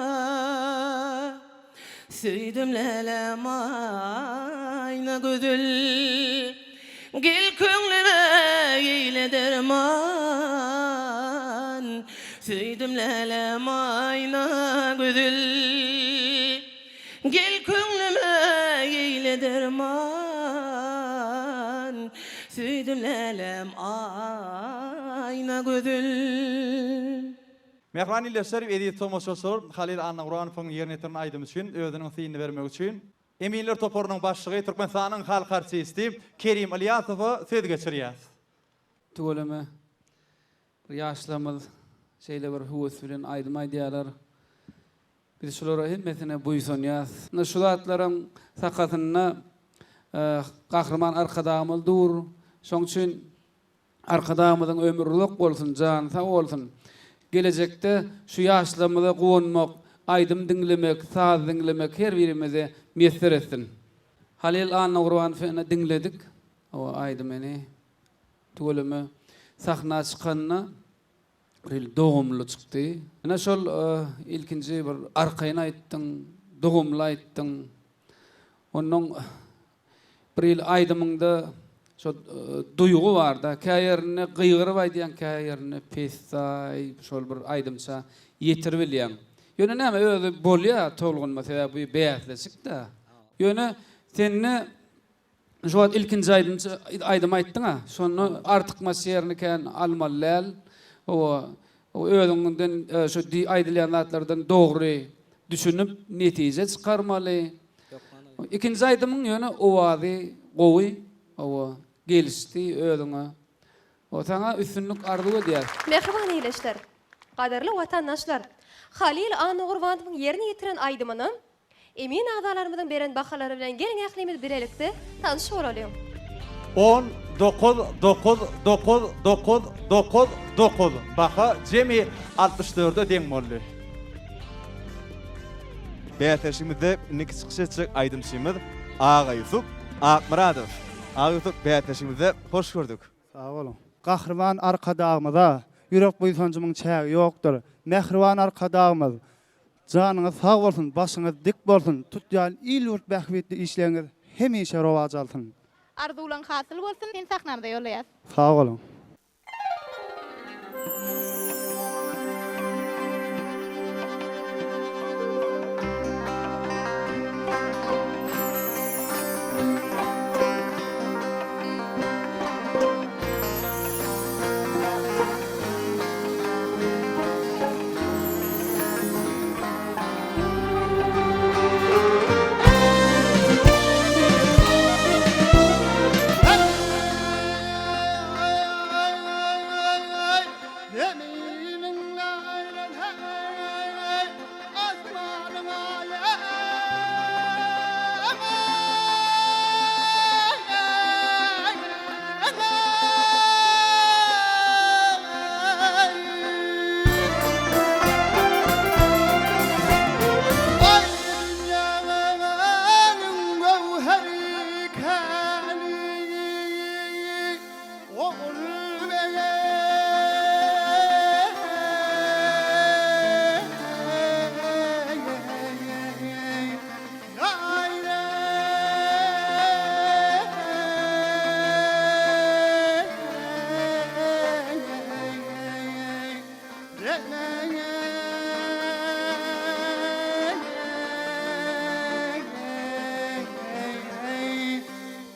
Söýdüm lälem aýna gözel Gel köňlüme eýle derman Söýdüm lälem aýna gözel. Gel köňlüme eýle derman, Söýdüm läläm aýna gözel. Mähriban ildeşler, eziz tomaşaçylar, Halyl Annagurbanowyň ýerine ýetiren aýdymy üçin özüniň synyny bermek üçin Eminler toparynyň başlygy, Türkmenistanyň halk artisti Kerim Ylýasowa söz geçirýäs. Tüweleme, bir ýaşlarymyz şeýle bir höwes bilen aýdym aýdýarlar. Biz şulara hemmesine buýsanýas. Ine şu zatlaryň sakasynda Gahryman Arkadagymyz dur. Şoň üçin Arkadagymyzyň ömri uzak bolsun, jany sag bolsun. Gelejekde şu ýaşlarymyza guwanmak, aýdym diňlemek, saz diňlemek her birimize miýesser etsin. Halyl Annagurbanowy ine diňledik. Hawa aýdymyny tüweleme sahna çykanda bir hili dogumly çykdy. Ine şol ilkinji bir arkaýyn aýtdyň, dogumly aýtdyň. Onnoň bir hili aýdymyňda şo duýgy barda. Kä ýerinde gygyryp aýdýaň, kä ýerinde pessaý şol bir aýdymça ýetiribilýäň. Ýöne näme özi bolýa tolgunma sebäbi bu bäsleşik-dä. Ýöne sende Şu wagt ilkinji aýdymçy aýdym aýtdyň-a, şonda artykmaç ýerini kän almaly däl. Hawa, özüňden şu aýdylýan zatlardan dogry düşünip netije çykarmaly. Ikinji aýdymyň ýöne owazy gowy, hawa, gelişdi özüňe. Hawa, saňa üstünlik arzuw edýäs. Mähriban ildeşler! Gadyrly watandaşlar! Halyl Annagurbanowyň ýerine ýetiren aýdymyny Emin agzalarymyzyň beren bahalary bilen geliň ählimiz bilelikde tanyş bolalyň. On, dokuz, dokuz, dokuz, dokuz, dokuz, dokuz. Baha jemi 64-e deň boldy. Bäsleşigimizde indiki çykyş etjek aýdymçymyz Agaýusup Akmyradow. Agaýusup bäsleşigimizde hoş gördük. Sag boluň. Gahryman Arkadagymyza ýürek buýsanjymyň çägi ýokdur. Mähriban Arkadagymyz, janyňyz sag bolsun, başyňyz dik bolsun, tutýan il-ýurt bähbitli işleriňiz hemişe rowaç alsyn. Arzuwlaň hasyl bolsun, seni sahnamyza ýollaýas. Sag boluň.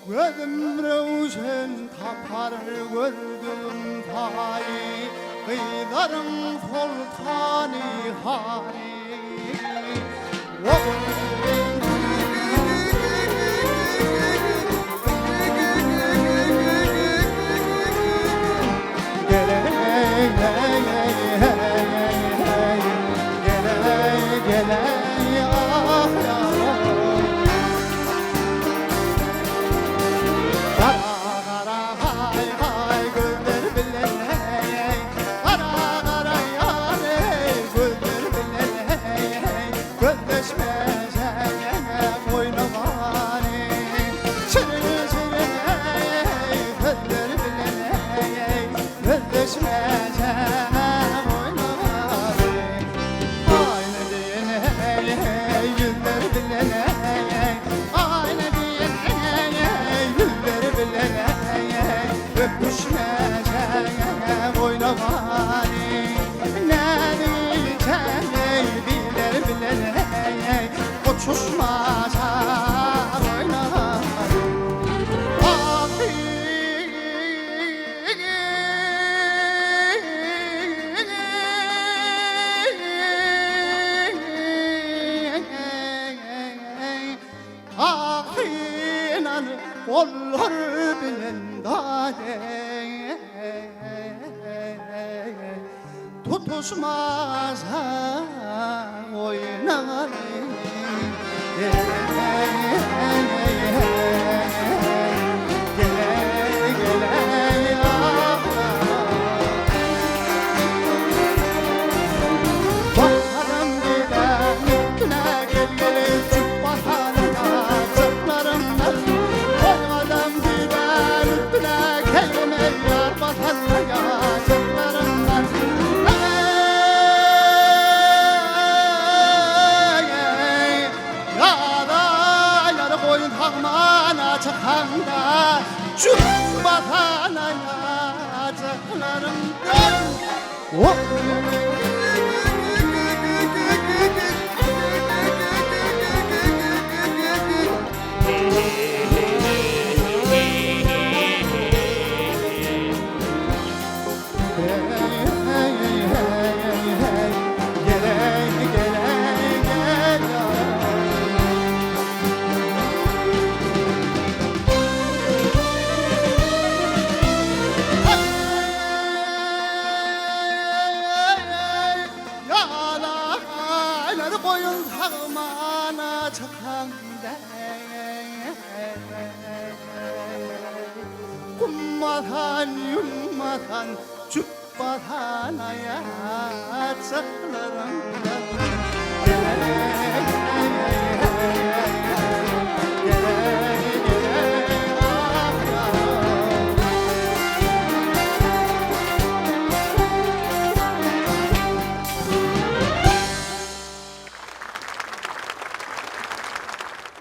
Gözüm röwşen tapar gördügim saýy, Gyzlaryň soltany hany? Tutuşmaja oýnaly. Ahynan gollar bilen dade Tutuşmaja oýnaly.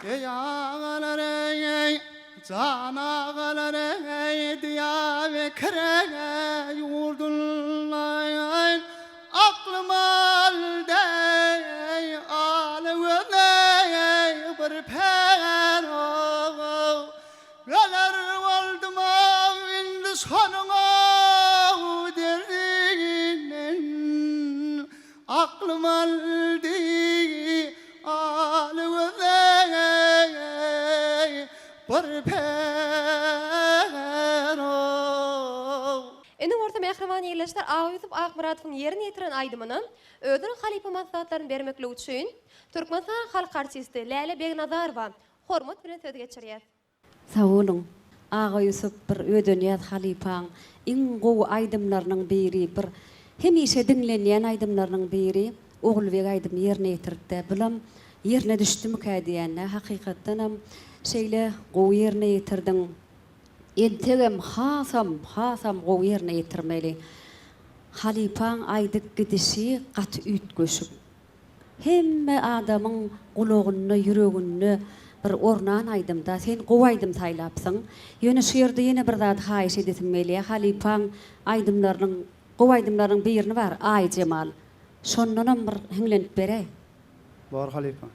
Eý agalar eý, jan agalar eý, Diýarbekir eý, ýurdunlaý, Aklym aldy eý, ala göz eý, bir per ow. Öler boldum-ow indi şonuň-ow derdinden, Aklym aldy aly göz eý, bir per-ow. Indi bolsa mähriban ildeşler Agaýusup Akmyradowyň ýerine ýetiren aýdymyna özüniň halypa maslahatlaryny bermeklik üçin Türkmenistanyň halk artisti Läle Begnazarowa hormat bilen söz geçirýäs. Sag boluň. Agaýusup bir Ödenýaz halypaň iň gowy aýdymlarynyň biri bir hemişe diňlenýän aýdymlarynyň biri Ogulbeg aýdymy ýerine ýetiripdä bulam ýerine düşdümikä diýänä hakykatdanam şeýle gowy ýerine ýetirdiň entegem hasam hasam gowy ýerine ýetirmeli halypaň aýdyp gidişi gaty üýtgeşik Hemme adamyň gulagynda ýüreginde bir ornan aýdymda sen gowy aýdym saýlapsyň. Ýöne şu ýerde ýene bir zady haýyş edesim gelýä halypaň aýdymlarynyň gowy aýdymlarynyň birini bar Aýjemal şondanam bir hiňlenip beräý. Bor halypa.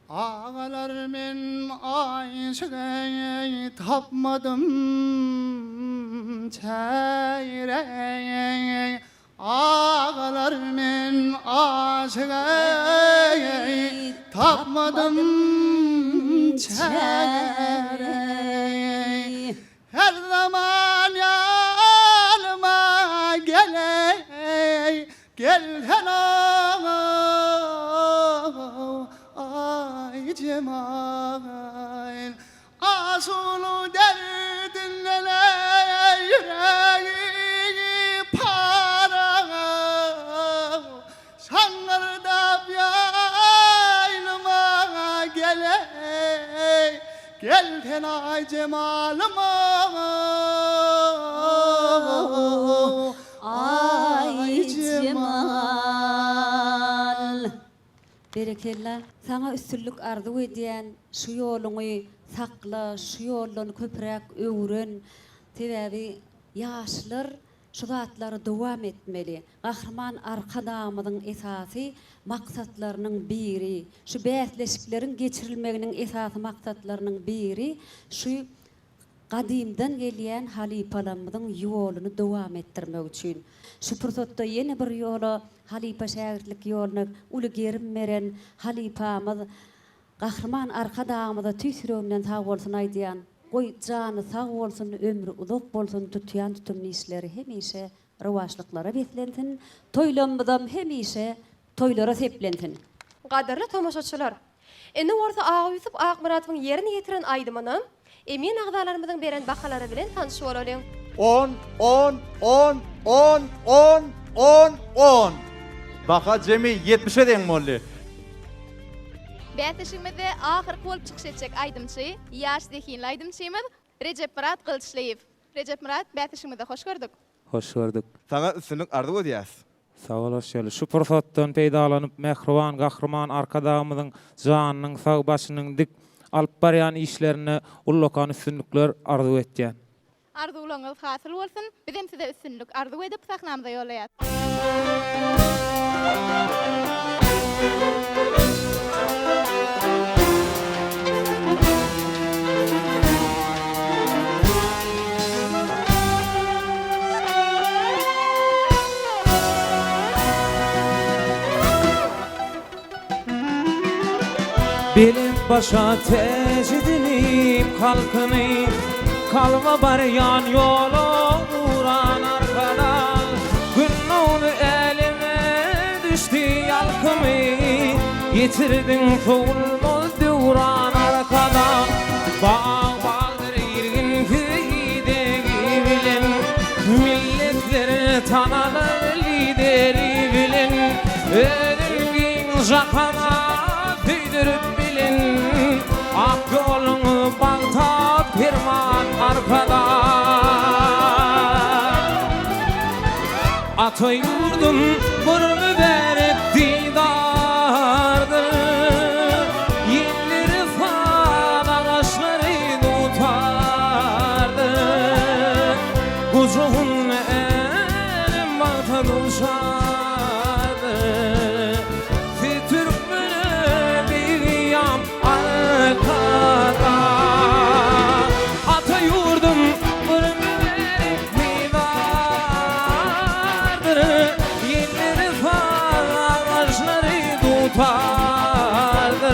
Agalar men Aýşygy tapmadym çäre Agalar men Aşygy tapmadym çäre Her zaman ýanyma geleý, Gelsene Aýjemal. Asuly derdinden ýüregi para, Şaňňyrdap ýaýlyma geleý, Gel sen Aýjemalym Aýjemal. Berekella. Saňa üstünlik arzuw edýän, şu ýoluňy sakla, şu ýoldan köpräk öwren. Sebäbi ýaşlar. Şu zatlary dowam etmeli. Gahryman Arkadagymyzyň esasy maksatlarynyň biri, şu bäsleşikleriň geçirilmeginiň esasy maksatlarynyň biri şu gadymdan gelýän halypalarymyzyň ýoluny dowam etdirmek üçin. Şu pursatda ýene bir ýola halypa-şägirtlik ýoluna uly gerim beren halypamyz Gahryman Arkadagymyza tüýs ýüregimden sag bolsun aýdýan. Goý jany sag bolsun, ömri uzak bolsun, tutýan tutumly işleri hemişe rowaçlyklara beslensin, toýlamyzam hemişe toýlara seplensin. Gadyrly tomaşaçylar! Indi bolsa Agaýusup Akmyradowyň ýerine ýetiren aýdymyna emin agzalarymyzyň beren bahalary bilen tanyş bolalyň. On, on, on, on, on, on, on. Baha jemi ýetmişe deň boldy. Bäsleşigimizde ahyrky bolup çykyş etjek aýdymçy, ýaş zehinli aýdymçymyz Rejepmyrat Gylyçlyýew. Rejepmyrat, bäsleşigimizde hoş gördük. Hoş gördük. Saňa üstünlik arzuw edýäs. Sag bol hoş geldi. Şu pursatdan peýdalanyp Mähriban Gahryman Arkadagymyzyň janynyň sag başynyň dik, alyp barýan işlerinde ullakan üstünlikler arzuw etýän. Arzuwlaryňyz hasyl bolsun, bizem size üstünlik arzuw edip sahnamyza ýollaýas. Belent başa täç edinip halkyny, Kalba barýan ýola uran Arkadag, Gün nurly äleme düşdi ýalkymy, Ýetirdiň sowulmaz döwran Arkadag, Bag-bagdyr irginsiz idegi bilen, Milletler tanalar Lideri bilen, Özün giň jahana söýdürip bilen, Ak ýoluň bagta perman Arkadag. Ata ýurdum bir mübärek didardyr, Ýelleri saz, agaçlary dutardyr. Gujagynda älem bagta duşardyr. Siz türkmene beýam Arkadag. Ata ýurdum bir mübärek didardyr. Ýelleri saz, agaçlary dutardyr.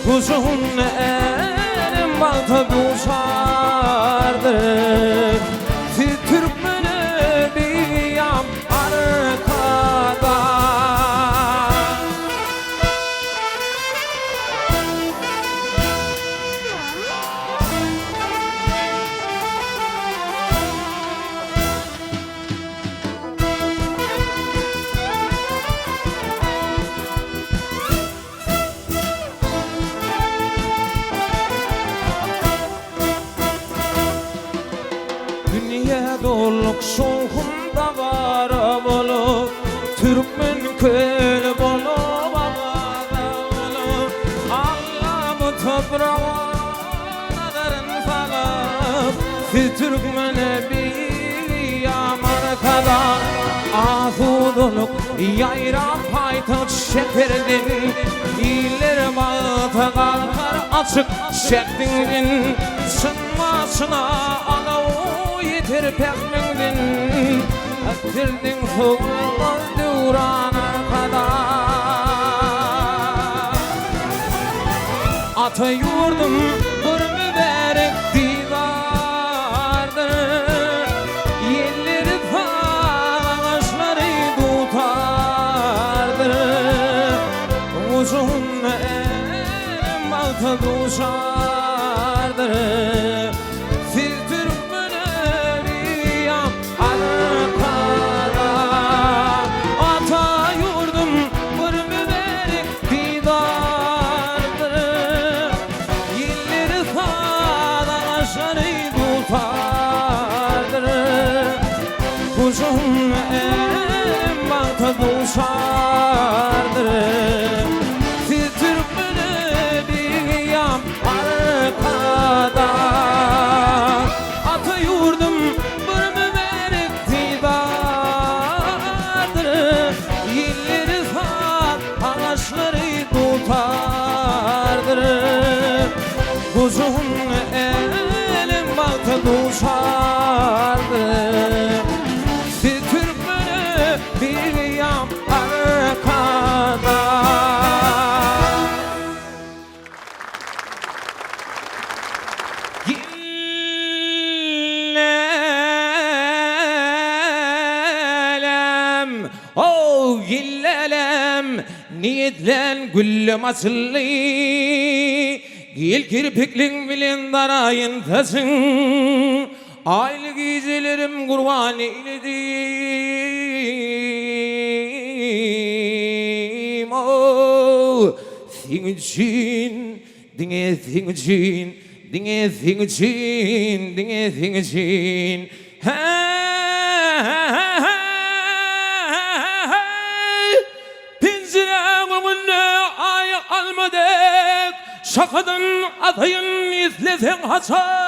Gujagynda älem bagta duşardyr. Siz türkmene beýam Arkadag. Dünýä doluk şowhun dabara bolup, Türkmen köli bolup awaza bolup, Alla bu topraga nazaryn salyp, Siz türkmene biýam arkadag, Asudalyk ýaýrap paýtagt şäherden, Iller bagta galkar açyk şähdiňden, Çyn başyna alaw ýeter pähmiňden, Ötürdiň sowulmaz döwran arkadag. Ata ýurdum bir mübärek diwardyr, Ýelleri saz, agaçlary dutardyr. Gujagynda älem bagta duşardyr. Siz türkmene biýam Arkadag. Ata ýurdum bir mübärek didardyr. Ýelleri saz, agaçlary dutardyr. Gujagynda älem bagta duşardyr. Siz türkmene biýam Arkadag. Gujagynda älem bagta duşardy. Siz türkmene bireýýam Arkadag. Gillälem, ow, gillälem, Niýetlän güllem açyldy. Gel kirpikliň bilen daraýyn saçyň, Aýly gijelerim gurban eýledim, ow, Seň üçin Diňe seň üçin, diňe seň üçin, diňe seň üçin. Hä-hä-hä-hä! Penjiräň öňünde aý alma dek, Şahadan asaýyn isleseň haçan.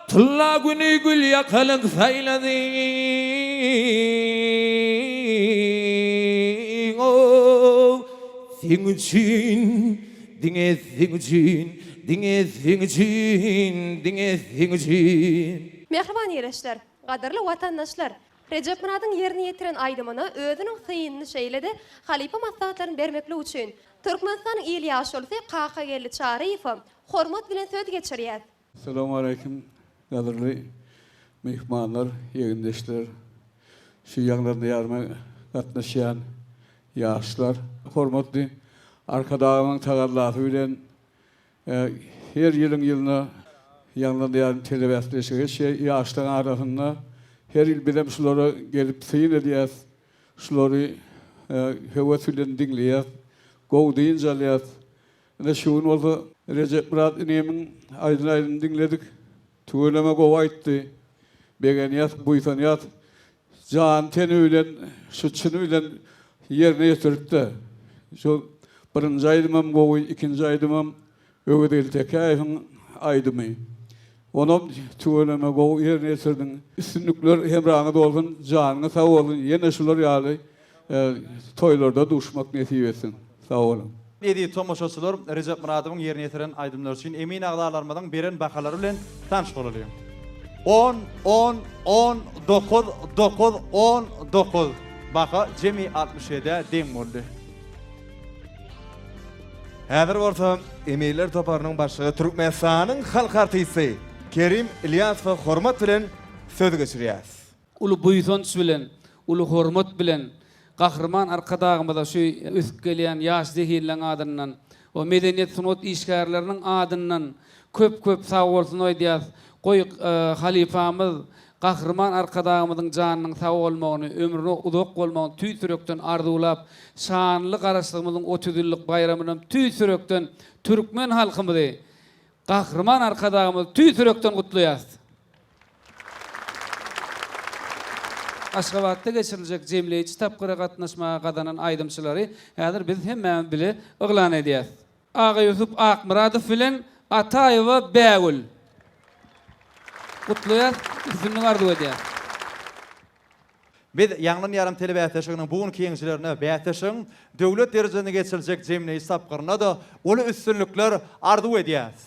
Tylla güni gül ýakalyk saýladyň, ow, Seň üçin, diňe seň üçin, diňe seň üçin, diňe seň üçin. Mähriban ildeşler, gadyrly watandaşlar! Rejepmyradyň ýerine ýetiren aýdymyna özüniň synyny şeýle-de halypa maslahatlaryny bermeklik üçin Türkmenistanyň il ýaşulusy Kakageldi Çaryýewe hormat bilen söz geçirýäs. Salowmaleýkim gadyrly myhmanlar, egindeşler, şu ýaňlandy ýaryma gatnaşýan ýaşlar. Hormatly Arkadagymyň tagallasy bilen her ýylyň ýylyna ýaňlandy ýarym telebäsleşigi geçýär ýaşlaryň arasynda. Her ýyl bizem şulara gelip syn edýäs, şulary höwes bilen diňleýäs, gowy dynç alýas. Ine şu gün bolsa Rejepmyrat inimiň aýdan aýdymyny diňledik. Tüweleme gowy aýtdy. Begenýäs, buýsanýas. Jany teni bilen şu çyny bilen ýerine ýetiripdi. Şu birinji aýdymam gowy, ikinji aýdymam Öwezgeldi Tekäýewiň aýdymy. Onam tüweleme gowy ýerine ýetirdiň. Üstünlikler hemraňyz bolsun, janyňyz sag bolsun, ýene şular ýaly toýlarda duşmak nesip etsin. Sag boluň. Eziz tomaşaçylar, Rejep Myradowyň ýerine ýetiren aýdymlary üçin emin agzalarymyzyň beren bahalary bilen tanyş bolalyň. On, on, on, dokuz, dokuz, on, dokuz. Baha jemi altmyş ýedä deň boldy. Häzir bolsa eminler toparynyň başlygy Türkmenistanyň halk artisti Kerim Ilýasowa hormat bilen söz geçirýäris. Uly buýsanç bilen, uly hormat bilen Gahryman Arkadagymyza şu ösüp gelýän ýaş zehinleň adyndan we medeniýet-sungat işgärleriniň adyndan köp-köp sagbolsun aýdýas. Goý, halypamyz Gahryman Arkadagymyzyň janynyň sag bolmagyny, ömrüniň uzak bolmagyny tüýs ýürekden arzuwlap, şanly Garaşsyzlygymyzyň 30 ýyllyk baýramynam tüýs ýürekden türkmen halkymyzy, Gahryman Arkadagymyzy tüýs ýürekden gutlaýas! Aşgabatda geçiriljek jemleýji tapgyra gatnaşmaga gazanan aýdymçylary häzir biz hemmämiz bile yglan edýäs. Agaýusup Akmyradow bilen Ataýewa Bägül. Gutlaýas, üstünlik arzuw edýäs. Biz Ýaňlan ýarym telebäsleşiginiň bu günki ýeňijilerine bäsleşigiň döwlet derejesinde geçiriljek jemleýji tapgyrynda-da uly üstünlikler arzuw edýäris.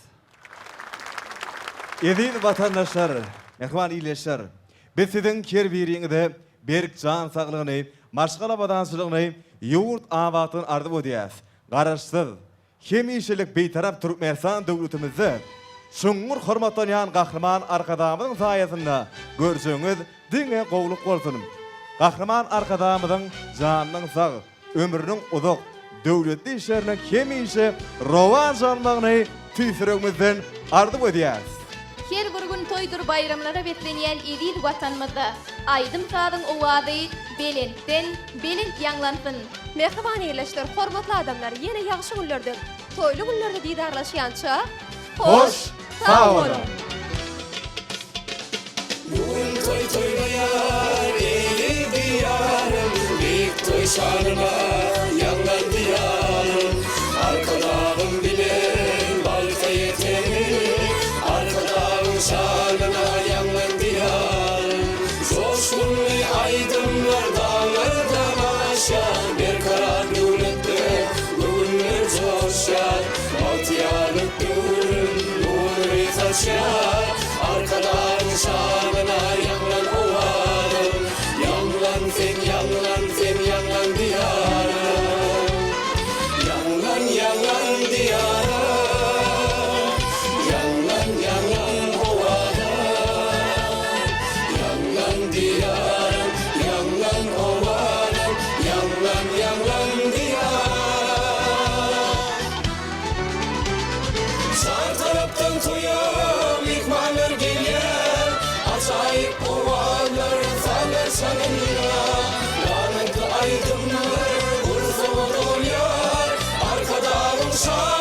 Eziz watandaşlar, mähriban ildeşler! Biz siziň her biriňize berk jan saglygyny, maşgala abadançylygyny, ýurt abatlygyny arzuw edýäris. Garaşsyz, hemişelik Bitarap Türkmenistan döwletimizde çuňňur hormatlanýan Gahryman Arkadagymyzyň saýasynda görjegiňiz diňe gowluk bolsun! Gahryman Arkadagymyzyň janynyň sag, ömrüniň uzak, döwletli işleriniň hemişe rowaç almagyny tüýs ýüregimizden arzuw edýäris. Her bir gün toýdur baýramlara beslenýän eziz Watanymyzda aýdym-sazyň owazy belentden belent ýaňlansyn! Mähriban ildeşler, hormatly adamlar, ýene ýagşy günlerde, toýly günlerde didarlaşýança, Hoş sag boluň! Bu gün toý toýlaýar eziz Diýarym, Beýik toý şanyna ýaňlandy ýarym. Arkadagym bilen bagta ýeteni, Arkadagyň şanyna ýaňlandy ýarym. Joşgunly aýdymlar daglardan aşýar. joşýar. Arkadagyň şanyna ýaňlan owazym. Ýaňlan sen, ýaňlan sen, ýaňlan Diýarym. Ýaňlan, ýaňlan Diýarym. Ýaňlan, ýaňlan owazym. Ýaňlan Diýarym, ýaňlan owazym. Ýaňlan, ýaňlan Diýarym. Çar tarapdan toýa myhmanlar gelýär, Ajaýyp owazlar, sazlar çalynýar. Ganatly aýdymlar gursaga dolýar, Arkadagyň şanyna.